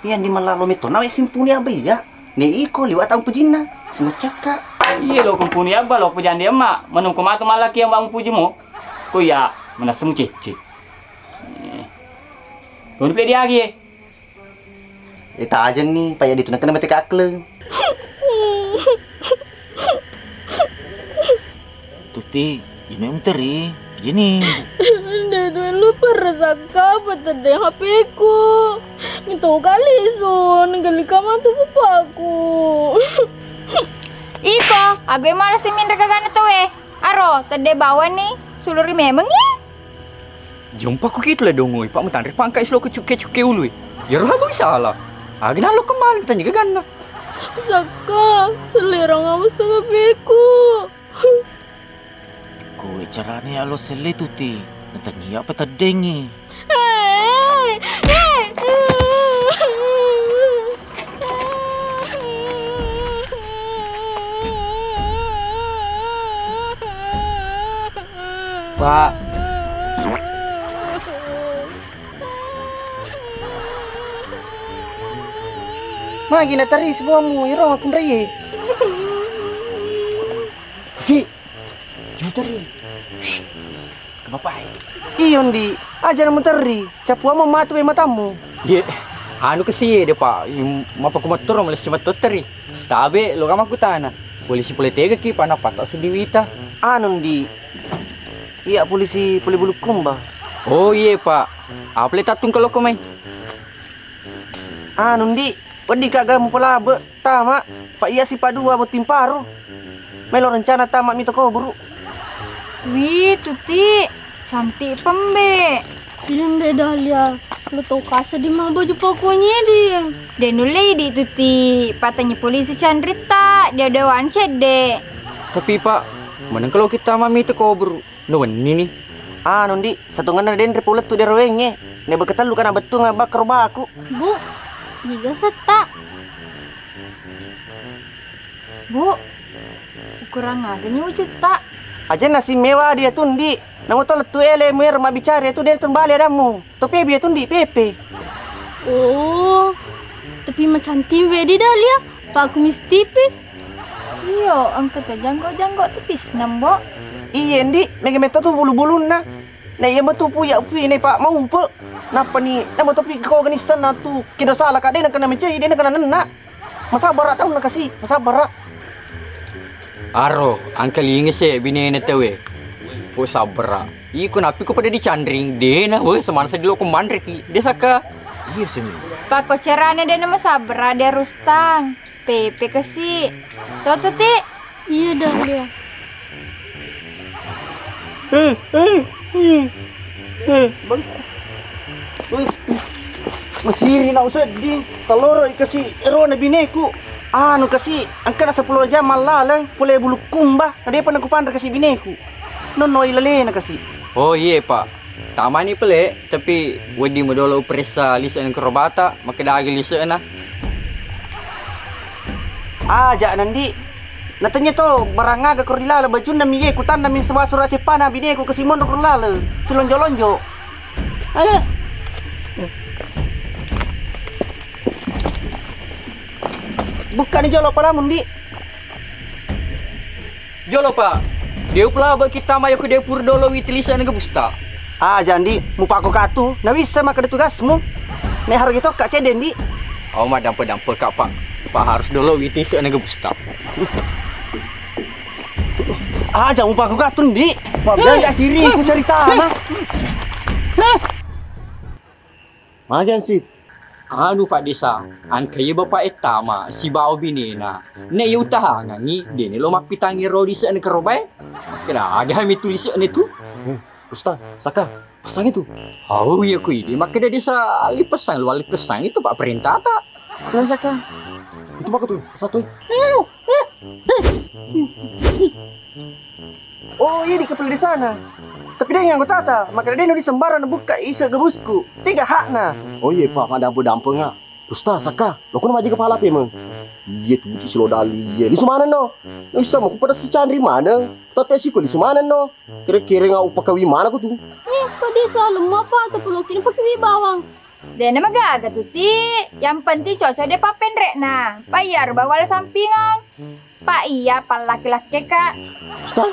Iya, di malalo metto. Nawe simpuni apa iya? Ne iko liwa tau pujinna. Semacakka. Iya, lo kumpuni apa, lo pujande emma. Menungku matu malaki yang bang pujimu. Ko iya, menasem cece. Eh. Tunggu pe diagi, eh. Eh, tajenni, paya ditu nakena mate kakleng. Tuti, ini Om Teri, ini. Dede lu perasakka apa tede H P-ku. Minta kali sun, gali kamatu papaku. Iko, ague malas minre gagana tau e. Aro, tede bawani, suluri memeng ye. Jompa ku kitu le dongoi, Pak, mutanre pangkai selo ke cukke-cukke ului. Yaro labu salah. Agi nalo kembali tanya gaganna. Sakka, selera ngamu sangabeku. Ko carane alo selle Tuti, natanya apa teddengi. Pak. Magi nateri sebuahmu, iro aku nreye. Si, juteri. Kebapai. Iyo, Ndi. Aja namu terri. Capuammu matu e matammu. Ye, anu kesi de, Pak. Mapa kumattoro malessi mattotteri. Tabe lo kama kutana. Polisi pole tega ki, Pak, napata seddi wita. Anu, Ndi. Iya, polisi pole Bulukumba. Oh, iye, Pak. Apa le tattung kalau ko mai? Anu, Ndi, wedding ka ga mupalabe tama, pa iya sipa dua botting paru. Melo rencana tama mita koburu. Wih, Tuti, cantik pembe. Film de Dahlia, lo tau kasa di ma baju pakunya di. De nulle di Tuti, patanya polisi canrita, dia doang cedde. Tapi, Pak, meneng kalau kita mami itu koburu. No wenni ni. Anu, Ndi, satongenna denre pole tu dero wengnge. Ne beke tellu kana bettu nga bakkaro baku. Bu, niga setta? Bu, ukurang aga ni wujutta? Ajenna simmewa dia tu, Ndi. Namo to lettu ele muer mabbicara tu de tembali adammu. To pebi tu, Ndi, pepe. Oh, tapi macantik wedi Dahlia. Pak kumis tipis. Iyo, engka to janggo-janggo tipis nembo. Iye, Ndi, mega metto tu bulu-bulunna. Na iya metu puya upui ne, Pak, maupe. Nappa ni, namo to pi ko ganissenna tu kido sala ka de na kena mencei, de na kena nenna. Masabbara taunna kasi, masabbara. Aro, angkalinga se binena tewe. Ko sabbara. Iko napi ko pada dicanring, dena we semana sedilo ko manreki. Desaka. Iya seni. Pako carana dena masabbara de Rustang. Pepe kasi. Toto ti. Iya Dahlia. Eh, eh, eh, eh, bang. Wih, masiri na usedding. Taloro i kasi ero na bineku. Anu kasi, engka na sepuluh jam mallaleng, pole Bulukumba. Nadepa na kupanre kasi bineku. Nonno ilalena kasi. Oh iye, Pak. Tamani pale, tapi wedding modolo uperessa lise'na korobata, makkedagi lise'na. Aja nandi. Natanya to, barang aga koro ri lale bajunna mi ye kutanna mi sewa sura ceppana bineku kasi monro koro lale. Silonjo-lonjo. Eh. Bukkani jolo palamu, Ndi. Jolo, Pak. Dé' upalabeki tama yako dé' pura dolo witi lise'na gebusta. Ah, jandi mupako katu, nawissa makkeda tugasmu. Nek harus gitu kak cedde, Ndi. Oh, madampe-dampe kak, Pak. Pak harus dolo witi lise'na gebusta. Ah, jangan mupako katu, Ndi. Pak, bilang gak siri, ku cerita, nah. Magen sih. Anu, Pak Desa, engka iye bapak e tama sibawa binena. Nek iye utahangangngi, dene lo mappitangngi ro lise'na kerobae. Keda aga mi tu lise'na tu. Eh, Ustaz, Saka, pesangi tu. Oh iya, ku idi makkeda Desa ali pesang, lo ali pesang itu Pak perintah ta. Sudah, Saka. Itu mako tu, satu. Oh, iya, di kepala desana. Tapi dé' anggotata, makkeda dé' no disembarang nabukka ise' gabusku. Tega hakna. Oh iya, Pak, madampu-dampunga. Ustaz, Saka, lo kono maji kepala pemeng. Iya tu, buti silo dali, iya. Lisu maneng no. Lo bisa mau pada secandri maneng. Tapi siko lisu maneng no. Kira-kira ngau pakawi mana ku tu? Eh, Pak Desa, lemah apa? Tapi lo kini pakai bawang. Dé' namagaga tu, Ti. Yang penting cocok dé' pappenre'na. Pa iyaro bawala sampingang. Pa iya pallaki-lakkeka. Stan,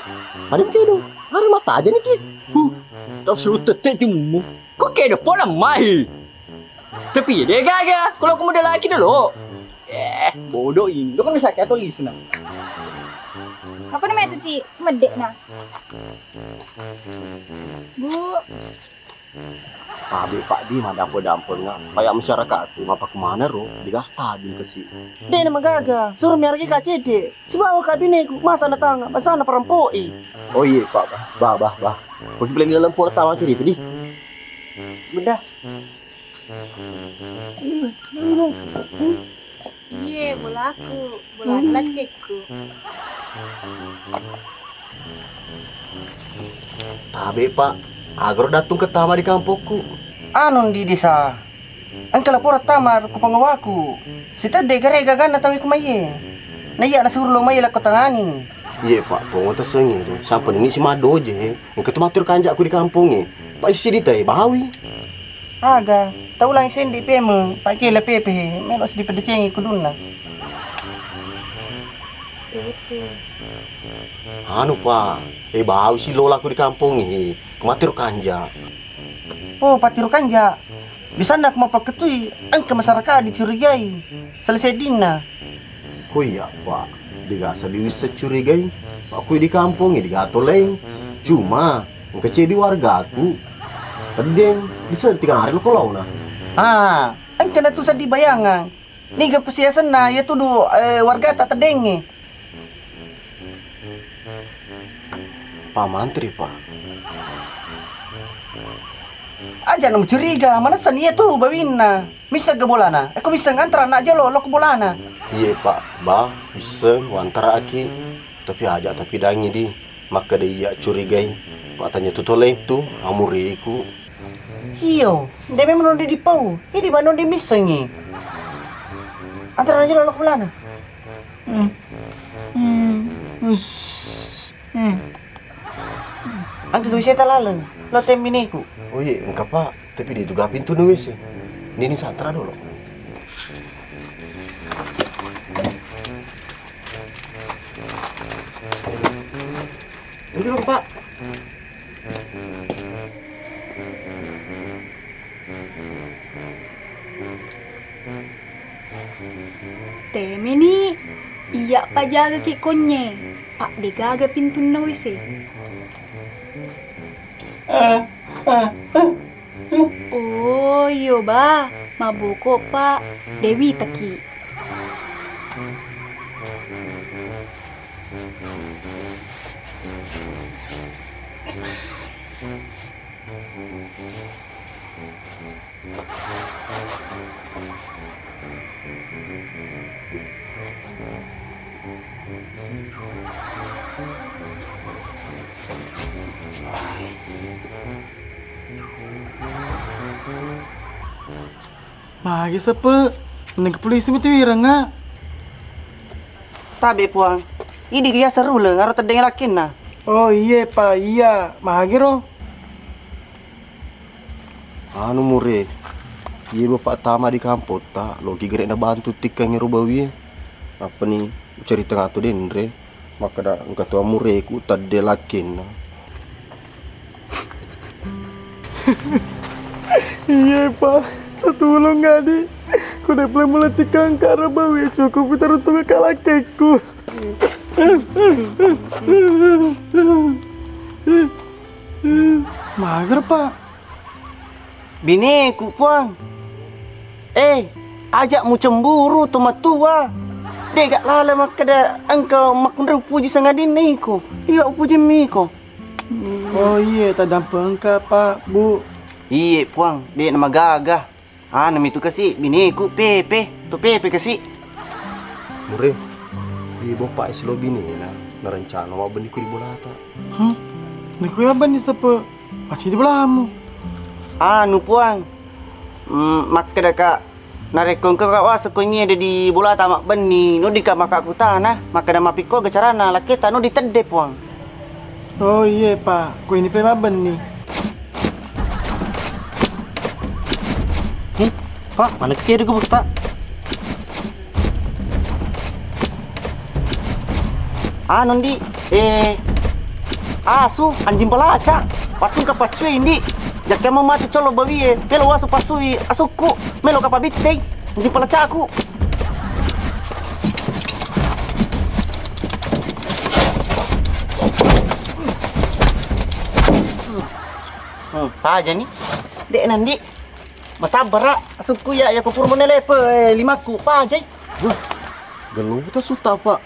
ada kedo. Hari mata aja nih, Ki. Huh, tak seru tete timumu. Kok kedo pola mai? Tapi dé' gaga, kalau kamu ada laki dulu. Eh, bodoh ini. Lo kan bisa kayak tulis nah. Aku namanya tu, Ti, medek nah. Bu, Tabe Pak di madampe-dampenga, paya masyarakat tu mappakumana ro, digas tading kesi. Dé' namagaga, suro miaraki kacede. Sibawa kabineku, masa na tanga, masa na parampoi. Oh iye Pak, bah, bah, bah, bah. Pergi beli dalam pola tawa cerita di. Beda. Iye, bolaku, bola lakkekku. Tabe Pak, agaro dattung ketama di kampokku. Anu di desa, engka laporan tama ku pengawaku. Sitedde gare gaganna tawe ku maiye. Na iya nasuro lo maiye lakko tangani. Iye Pak, pongo tesengi do. Sampai ini si madoje, engka tu matur kanjakku di kamponge. Pak isi ditai bawi. Aga, tau ulangi sendi pemeng, pakkele pepe he, melo si dipedecengi kudunna. Pepe. Anu Pak, eh bau si lolaku di kampong he, kematiru kanja. Oh, patiru kanja. Bisanna aku mapakketui, engka masyarakat dicurigai. Selesai dinna. Ko iya Pak, digasa diwisseng curigai. Pak kui di kampong digato leng. Cuma engka cedi wargaku. Teddeng, disenting ari lo kolauna. Ah, engka na tu seddi bayangang. Niga pesiasenna iya tudu, eh, wargata teddengnge. Pak Mantri, Pak. Aja na mucuriga, manessani iya tu bawinna. Misseng ga bolana? Eko misseng antara na jolo lo ko bolana. Iye Pak, ba, misseng wantara aki. Tapi aja tapi dangi di. Makkeda iya curigai. Pak tanya tu toleng tu, amuriku. Iyo, de memang nonde di pau. Ini ba nonde missengi. Antara na jolo lo ko bolana. Hmm. Hmm. Us. Hmm. Angka tu wiseta laleng. Lo temmineku. Oh iye, engka Pak. Tapi di tu ga pintu nu W C. Nini satra dolo. Ini dulu Pak. Temeni, iya pajagaki konye, Pak, degaga pintunna W C. Oh, iyo ba, maboko Pak, dewi taki. Magi seppe, mending ke polisi mati wireng, ah. Tabe, Puang. Idi iya seruleng, aro teddeng lakkinna. Oh, iye, Pak, iya. Magi ro? Anu, Mure. Iye, Bapak tama di kampotta, loki gere na bantu tikkangi ro bawie. Apa ni cerita ngatu denre, makkeda engka tua mureku tadde lakkenna. Iye, Pak. Tatulung, Adi. Ku de' pole mulecci kangkara bawi, cukup taruntung kalakkekku. Mager, Pak. Bineku, Puang. Eh, aja' mucemburu, to matua. De' ga' lala makkeda engka makkunrai upuji sangadinna iko. Iya, upujimmi iko. Oh, iye, taddampengka, Pak, Bu. Iye, Puang, de' namagaga. Anu mitu kasi, bineku, Pepe, to Pepe kasi. Mure, iye, Bapak, silo binena, narencana mabbenni ku di bolata. Hmm? Naku ya benni sepe, maci di bolamu. Anu, Puang, mm, makkedaka, narekko engka ka waseng ko ngiede di bolata mabbenni, nudika maka kutana, makkeda mapikko ga carana lakketa nudi tedde, Puang. Oh, iye, Pak. Ko ini pe mabbenni. Hmm? Pak, mana kiri ke, Pak? Anu, Ndi, eh, asu, anjing pelacak. Patung ka paccui, Ndi. Jakke mau mati colo bawie, pelo wasu pasui asukku, melo ka pabittei, anjing pelacaku. Hmm, paja ni. Dek nandi. Masabbara, asukku ya, ya kupur menelepe, eh, limakku, pajai. Wah, gello ta suta, Pak.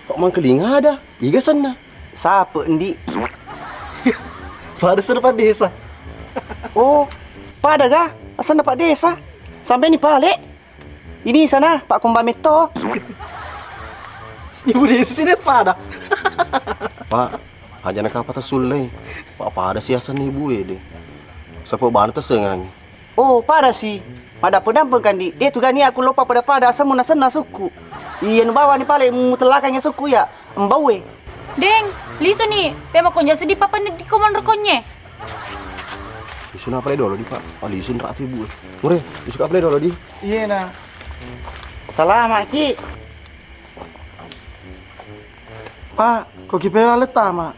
Pak mangkeling ada, iga senna. Sape, Ndi? Pada senna Pak Desa. Oh, pada ga? Asenna Pak Desa. Sampai ni pale. Ini sana, Pak Komba Metto. Ibu Desa sini pada. Pak, aja nakapa tasullei. Pak pada siasan ibu ede. Sapo bana tasengangi. Oh, pada si. Pada pedang pengkandi. De tu gani aku lopa pada-pada asemmu nasenna sukku. Iya nu bawani pale mutellakang sukku ya. Mbauwe. Deng, lisu ni, pe makonja seddi papenni di komon rekonye. Lisu na pale dolo di, Pak. Oh, lisu nratu ibu. Mure, lisu ka pale dolo di. Iye na. Salama ki. Pak, ko ki pela letama.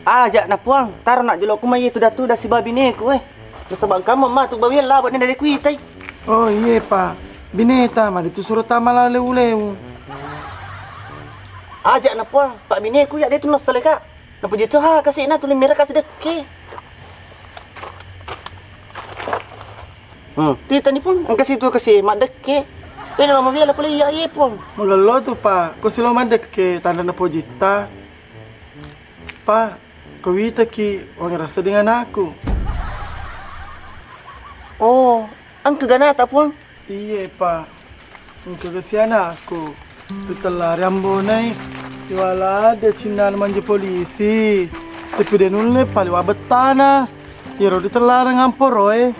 Aja na Puang, taro na jolo ku mai tuda-tuda sibawa bineku eh. Nasaba engkamma matu bawiang laba ni dade kuitai. Oh iye Pak, bineta magi tu suro tama laleu-leu. Aja na Puang, Pak, bineku ya de tu nassale ka. Napuji tu ha kasi na tuli mera kasi dekke. Hmm, titani Puang, engka situ kasi maddekke. Pena mama biala pole iya iye Puang. Magello tu Pak, ko silo maddekke tanda napojitta. Pak, ko witaki wangerasa dengan aku. Oh, engka ganata Puang? Iye Pak, engka gasi anakku. Ritellari ambonai, iwala de cinnana manja polisi. Tapi de nulle pale wa bettana. Iyaro ritellareng amporoe.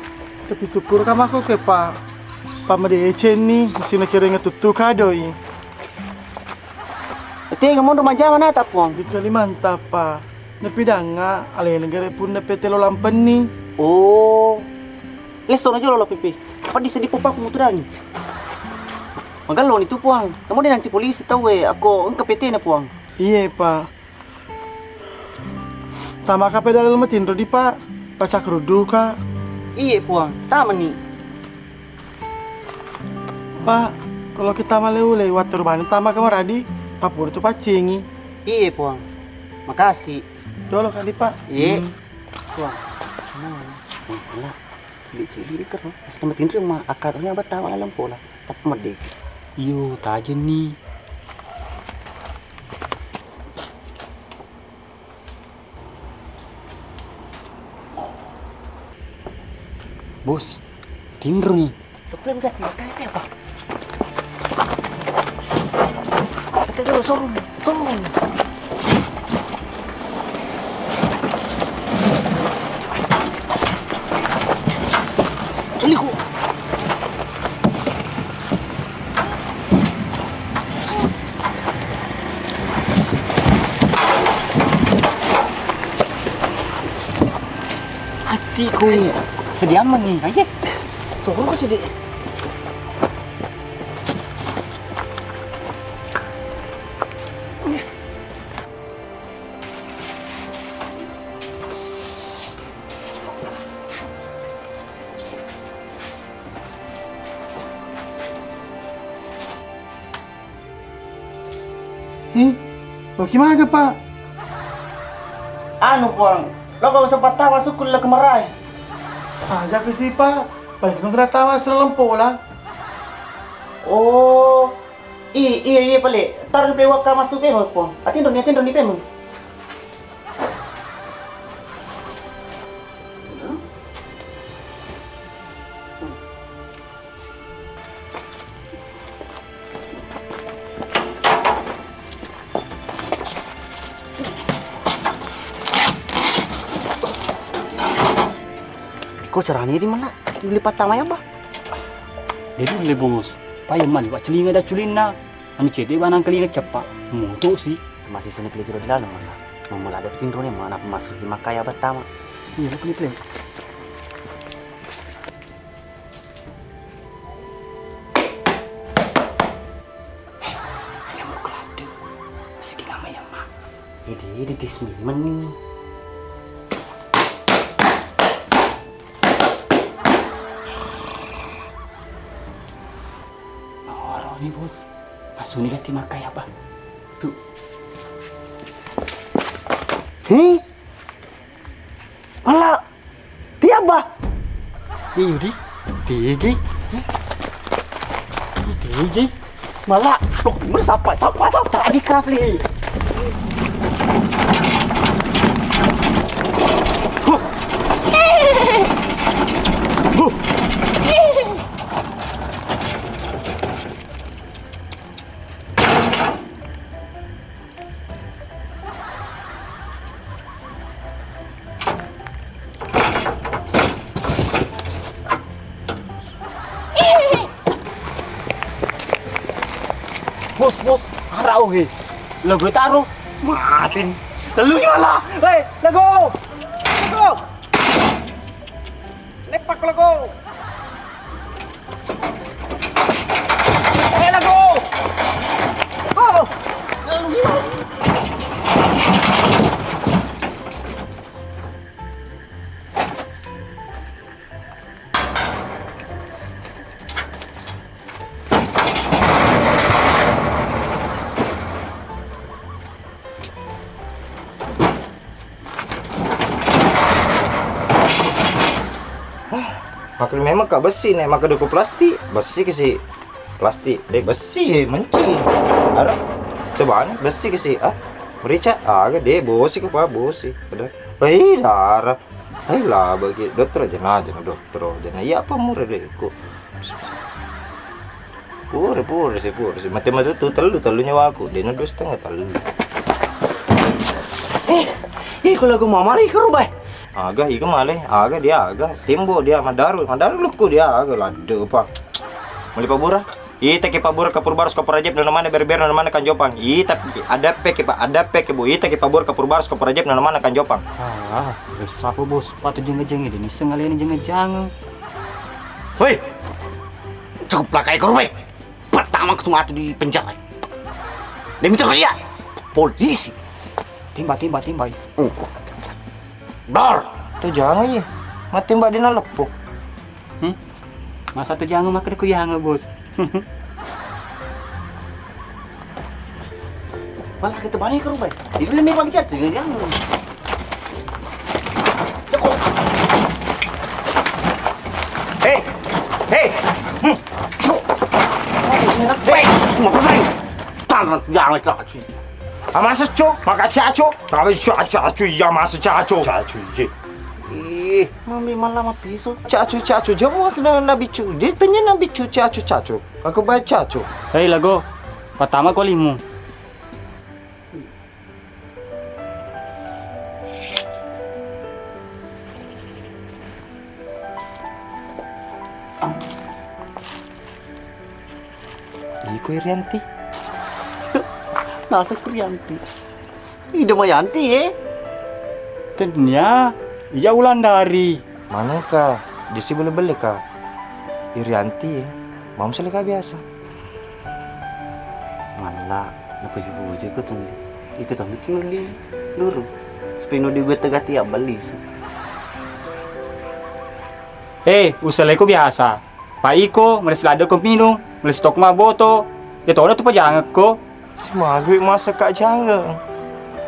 Tapi syukur ka mako ke Pak. Pak madecenni, masina kirenga tuttu kadoi. Tega monro majjama nata Puang? Di Kalimantan Pak. Napidangnga alena gare punna P T lo lampenni. Oh. Lesso na jolo lo P P. Paddi seddi popakku mutudangi. Magalloni tu Puang. Namo de nanci polisi tauwe akko engka P T na Puang. Iye Pak. Tamaka pedala matinro di Pak. Pacakru duka. Iye Puang. Tamani. Pak, kalau kita male ulei wattu rubani tama ke maradi, papura tu paccingi. Iye Puang. Makasih. Jolo kali Pak. Iye. Hmm. Puang. Nah, nah. Cili-cili kero. Pas sama tinri ma akar nya bata malam pola. Tapi mede. Iyo, tajen ni. Bos, tinro ni. Problem gak tinro kayak apa? Kita dulu sorong, sorong. Suliku. Atiku. Sediaman nih. Ayo. Sokoro ko cedek. Hi, loki maga, Pak? Anu, Puang, lo kau sempat tawa sukul le kemarai. Aja ke si, Pak. Paling kena tawa sudah lempola. Oh, i-, iya, iya, pale. Tar pe wakka masuk pe, Puang. Atindro ni, atindro ni pe, Mang. Ko carani di mana? Beli patama ya, Bah? Jadi beli bos. Payah mali, Pak, celinga dah culinna. Anu cedde bana angkalinga ceppa. Mutu si. Masih seni peli jero di laleng mana? Mamula ada tinro ni mana masuk di makaya pertama. Iya, peli peli. Ayam kelate. Masih di nama ya, Mak. Ini, ini di sini meni. Noro ni, Bos. Masuni lati makai apa? Tu. Hei. Ala. Tiaba. Iyo di. Tigi. Tigi. Mala. Loh, bener sapa? Sapa? Sapa? Tadi kafli. Huh. Huh. Bos, bos, ara oge. Lo gue taruh. Matin. Telu nyala. Hei, lego. Lego. Lepak lego. Eh, lego. Oh. Hah, makkeda memang ka bessi, nek makkeda ko plastik, bessi kasi plastik, de bessi, eh, menci. Ara, coba ni, bessi kasi, ah, merica, aga de bosi ko pa bosi. Ada, eh, dara. Hai lah, bagi dokter aja na, aja na dokter aja na. Iya apa murah de ko. Pura, pura sih, pura sih. Mate-mate tu tellu, tellu nyawaku. Dena dua setengah tellu. Eh, iko lagu mama lagi ke rubah. Aga, iko male, aga dia, aga. Timbo dia, madaru, madaru lukku dia, aga ladde pa. Muli pabura. Ita ki pabura kapur barus kapur ajib nana mana ber-ber nana mana kanjopang. Ita ada pe ki pa, ada pe ki bu. Ita ki pabura kapur barus kapur ajib nana mana kanjopang. Ah, resapa bos, patu jenge-jenge deni sengaleni jenge-jenge. Woi, cukup lah kai korban. Pertama ketua tu di penjara. Demi itu kalian polisi. Timba, timba, timba. Uh. Dor. Tu jangan aja. Mati mbak dina lepuh. Hmm? Masa tu jangan makan ku jangan bos. Malah kita banyak ke rumah. Ini lebih bang jatuh jangan. Hei, hei, hmm, cuk. Hei, mau pesan. Tanah jangan cacu. Amasa cuk, maka cacu. Tapi cacu, cacu, ya masa cacu. Cacu, ye. Ih, mami malah mah pisu. Cacu, cacu, jamu kena nabi cu. Dia tanya nabi cu, cacu, cacu. Aku baca cacu. Hei, lago. Pertama kau limu. Iko Irianti. Nasa ku Rianti. Ida Mayanti, eh? Tenia, iya Wulandari. Manuka, disi bele-bele ka. Irianti, eh. Mau misalnya ka biasa. Malla, napuji-puji ko tonggi. Iko tonggi ki nulli luru. Supaya nudi gue tegati abbali su. Eh, usaleko biasa. Pa iko, meresi ladde ko minung, meresi toko maboto. Ya tono tu pajangekko. Simaga wi masa ka jangeng.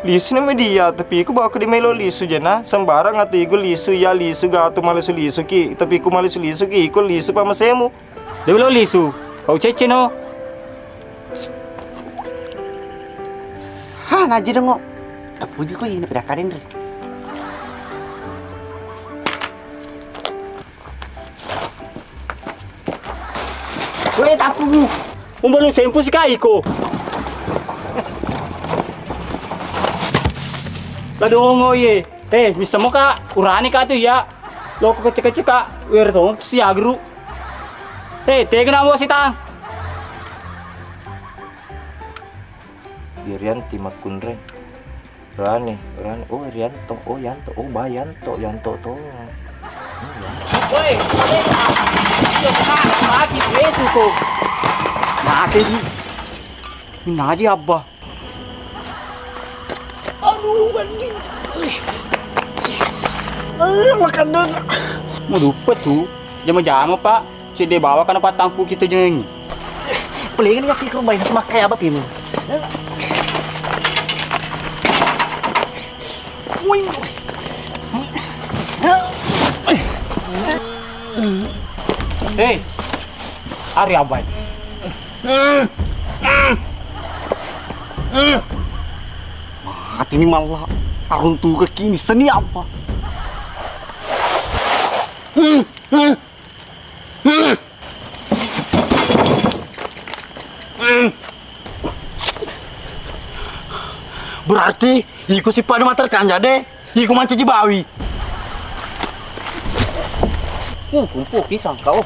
Lisu na media, tapi ku bawa ku di melo lisu jena. Sembarang atu iku lisu, iya lisu ga atu malisu-lisu ki. Tapi ku malisu-lisu ki, iku lisu pa masemu. Dewe lo lisu, pau cecce no. Ha, naji dengo. Tapuji ko ini pada kaden re. Weh, tapumu. Umbalu sempu si kaiko. Ladongo ye. Eh, mista mo ka, urani ka tu ya. Loko kecek-kecek ka, wer to si agru. Eh, tega na mo sitang. Irianti makkunre. Rani, Rani. Oh, Rianto. Oh, Yanto. Oh, Bayanto. Yanto to. Oh, Yanto. Woi, mati itu kok. Mati di. Naji abba. Aduh, anjing. Eh, makan dulu. Mau lupa tuh. Jama-jama, Pak. Cedde bawa kana pattampu kita jengi. Pelengan ya, kira main sama kayak apa pimu? Woi. Hei, ari abai. Mati ni malla. Aruntu ke kini seni apa? Berarti iku si pada matar kanja de, iku mancaji bawi. Hmm, kumpu pisang kau.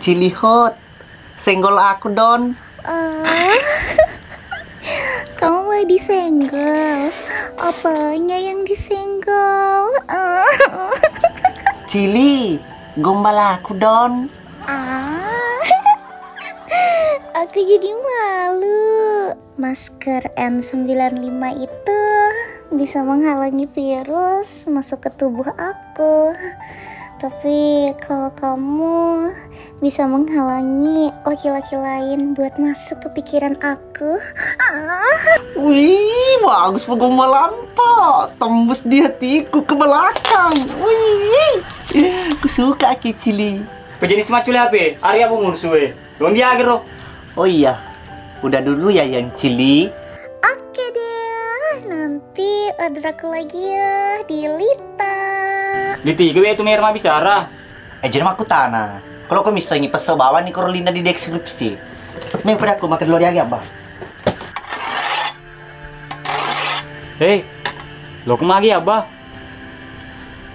Cili hot. Senggol aku, Don. Ah, kamu mau disenggol? Apanya yang disenggol? Ah. Cili, gombal aku, Don. Ah, aku jadi malu. Masker N sembilan lima itu bisa menghalangi virus masuk ke tubuh aku. Tapi kalau kamu bisa menghalangi laki-laki lain buat masuk ke pikiran aku. Ah. Wih, bagus penggembalanta. Tembus di hatiku ke belakang. Wih, kusuka ki, Cili. Pejenis macule ape? Ari abu mursu e. Don diagero. Oh iya, udah dulu ya yang Cili. Oke deh, nanti order aku lagi ya di Lita. Di tiga we tu merma bicara. Eh, jadi aku tana. Kalau kau misalnya peso bawang nih, Corlina di deskripsi. Nih, pada aku makan dulu lagi, Abah. Hei, lo kemagi, Abah?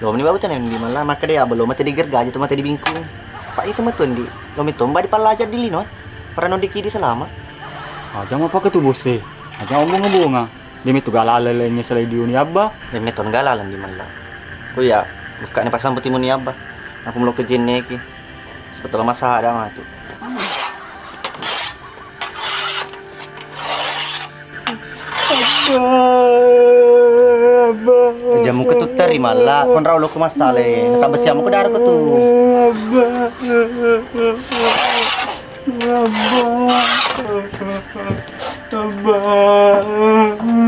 Lo meni bawa tenen di mala, maka dia, Abah, lo mate di gergaji tu mate di bingkung. Pak itu matu, Andi. Lo meni tomba di pala aja di lino, eh. Para non dikidi selama. Aja mau pakai tu bos, eh. Aja omonga-omonga. Dia metu galala lainnya selain diuni, Abah. Dia metu galala di mala. Oh iya, buka nih pasang putih muni, Abah. Aku mau ke jenneki. Sebetulnya masa ada matu. Jamu ketu terima lah, konra ulo ku masale, tambah siamu ke darah ketu.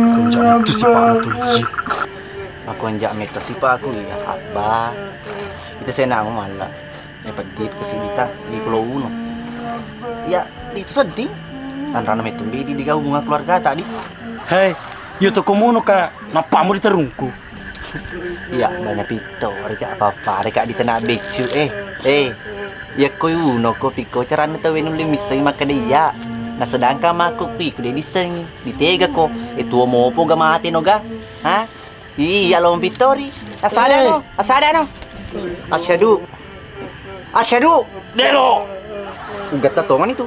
Konja itu si Pak tu, iji. Aku konja meto si Pak aku, iya, Abah. Itu saya nama malah. Ya, peddi tu kasi dita di Pulau Uno. Ya, itu sedih. Tanrana metu bidi di gabungan keluarga tadi. Hei, yo to komono ka, nappamu di terungku. Ya, banyak pito, reka apa-apa, reka di tanah becu, eh. Eh, ya koi uno ko piko carana tau nulle misseng maka de iya. Nah, sedangkan mako kui ku de disseng, ditega ko. Eh, tuo mopo ga mate no ga? Ha? Iya, lo mapittori. Asada no, asada no. Asyhadu. Asyhadu. Delo. Ugatta tongan itu.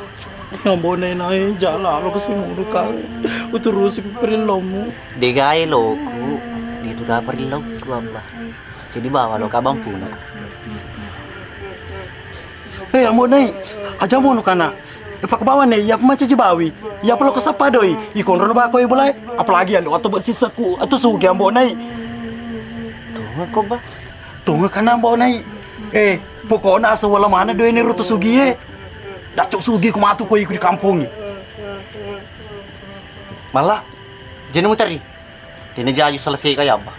Ambona nai jala lo kasi mulu ka. Uturusi perillomu. Degae loku. Itu ga perilloku, Abah. Jadi bawa lo ka bampuna. Eh, ambo nai, aja mono kana. Eh, pakbawa nai, iya mancaji bawi. Iya pelo kesapa doi. Ikonro no bako ibu lai. Apalagi alo atau buat sisaku atau sugi ambo nai. Tuh ko ba. Tonga kana bawa nai. Eh, pokokna asa wala mana doene ro to sugie. Dacok sugi ku matu ko iku di kampongnge. Malla, jena muteri. Dena jaju selesai kaya apa.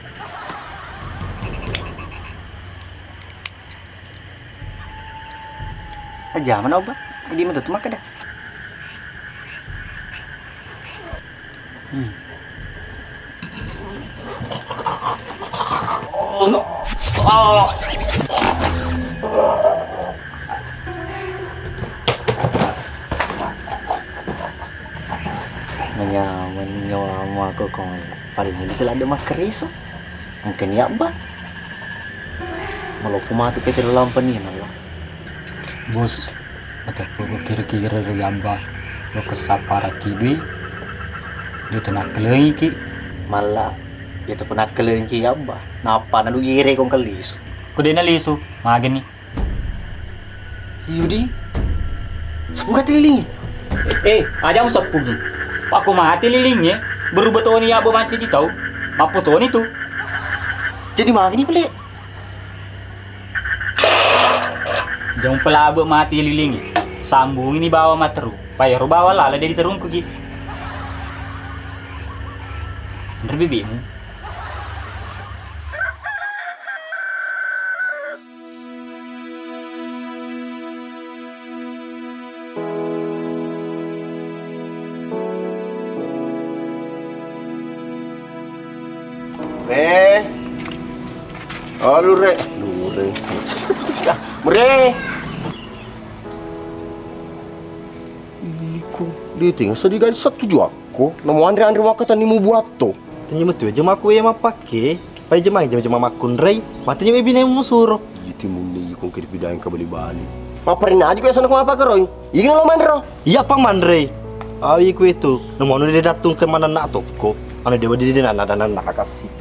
Aja mana obat? Di mana tuh makan dah? Hmm. Manyameng nyawamu aku kong. Paling bisa ladde makkeriso. Engkani abba. Maloppo matu pete lo lampa ni nalla. Bos, mateppu ko kira-kira ri abba. Lo kessapparaki dui. Dia tenakkelengiki. Malla, dia tu penakkelengiki abba. Nappa nalu gere kong kellisu. Ko dena lisu, mageni. Iyo di. Seppuga lilingi. Eh, aja mu seppugi. Pakko mati lilingi, berubah toni ya mancaji tau. Mappo toni tu. Jadi mageni pale. Jang pelabe mati lilingi. Sambungi ni bawa materu. Payaro bawa lala dari terungku ki. Nre bibimu. Re. Oh, lure. Lure. Mure. Iko, dia tinggal sedih gadis setuju aku. Namo anre-anre maka tani mu buat to. Tanya metu aja maku ya mapake. Pai jemai jema-jema makkunrei, matanya bebine musuro. Iti munni iko kiri pidang ka bali-bali. Paparin aja ko sana ko apa keroi. Iki lo manro. Iya pang manrei. Awi ku itu, namo anu de dattung ke mana nak toko. Anu dewa di de nana dan nana kasih.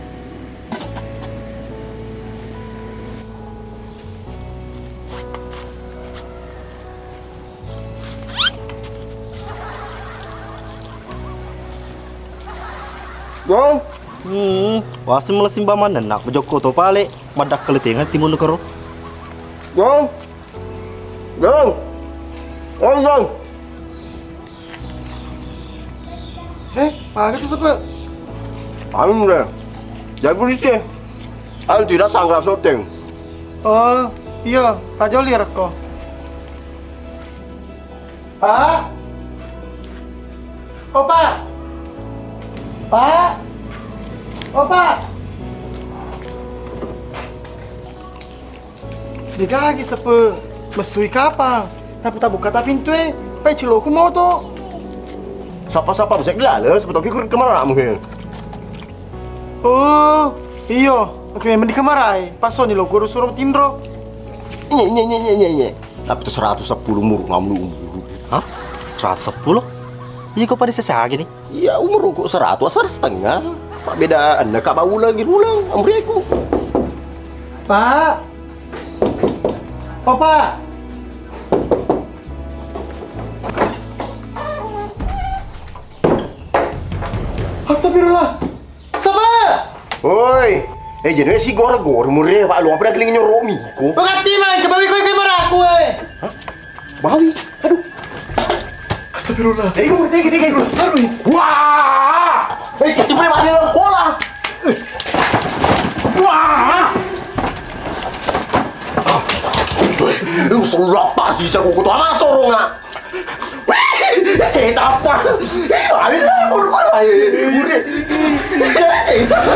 Gong. Hmm, waseng mula simba manenna, bejokko to pale, maddakkale tenga timunnu karo. Gong. Gong. Gong, gong. Eh, maga tu sepe? Anu deh. Jadi polisi. Anu tidak sangka syuting. Oh, iya, tajoli rekko. Pak? Oh, Pak? Pak? Oh, Pak? Degagi sepe, mestui kapang. Napa tabuka ta pintu e? Pai ciloku moto. Sapa-sapa bisa gelala, sepe toki kur kemana kamu he? Oh, iyo. Oke, mending kemarai. Pas soni lo guru suruh tinro. Nye, nye, nye, nye, nye, nye. Tapi tu seratus sepuluh muru, ngamlu umuru. Hah? Seratus sepuluh? Iya, kok pada sesa gini? Iya, umur kok seratus asar setengah. Pak beda anda kak bau lagi rulang, amriku. Pak. Opa. Astagfirullah. Sapa? Oi. Eh, jadi si gor-gor mure, Pak, lu apa lagi nyoromi ko? Pengati main ke bawi ko ke maraku, eh. Hah? Bawi. Aduh. Astagfirullah. Tega, tega, tega. Aduh. Wah. Eh, kasih main ada bola. Wah. Lu sulap pasti bisa kukutu sama sorong, ah. Wih, saya tapa. Ih, ada lah, murku lah. Udah. Saya tapa.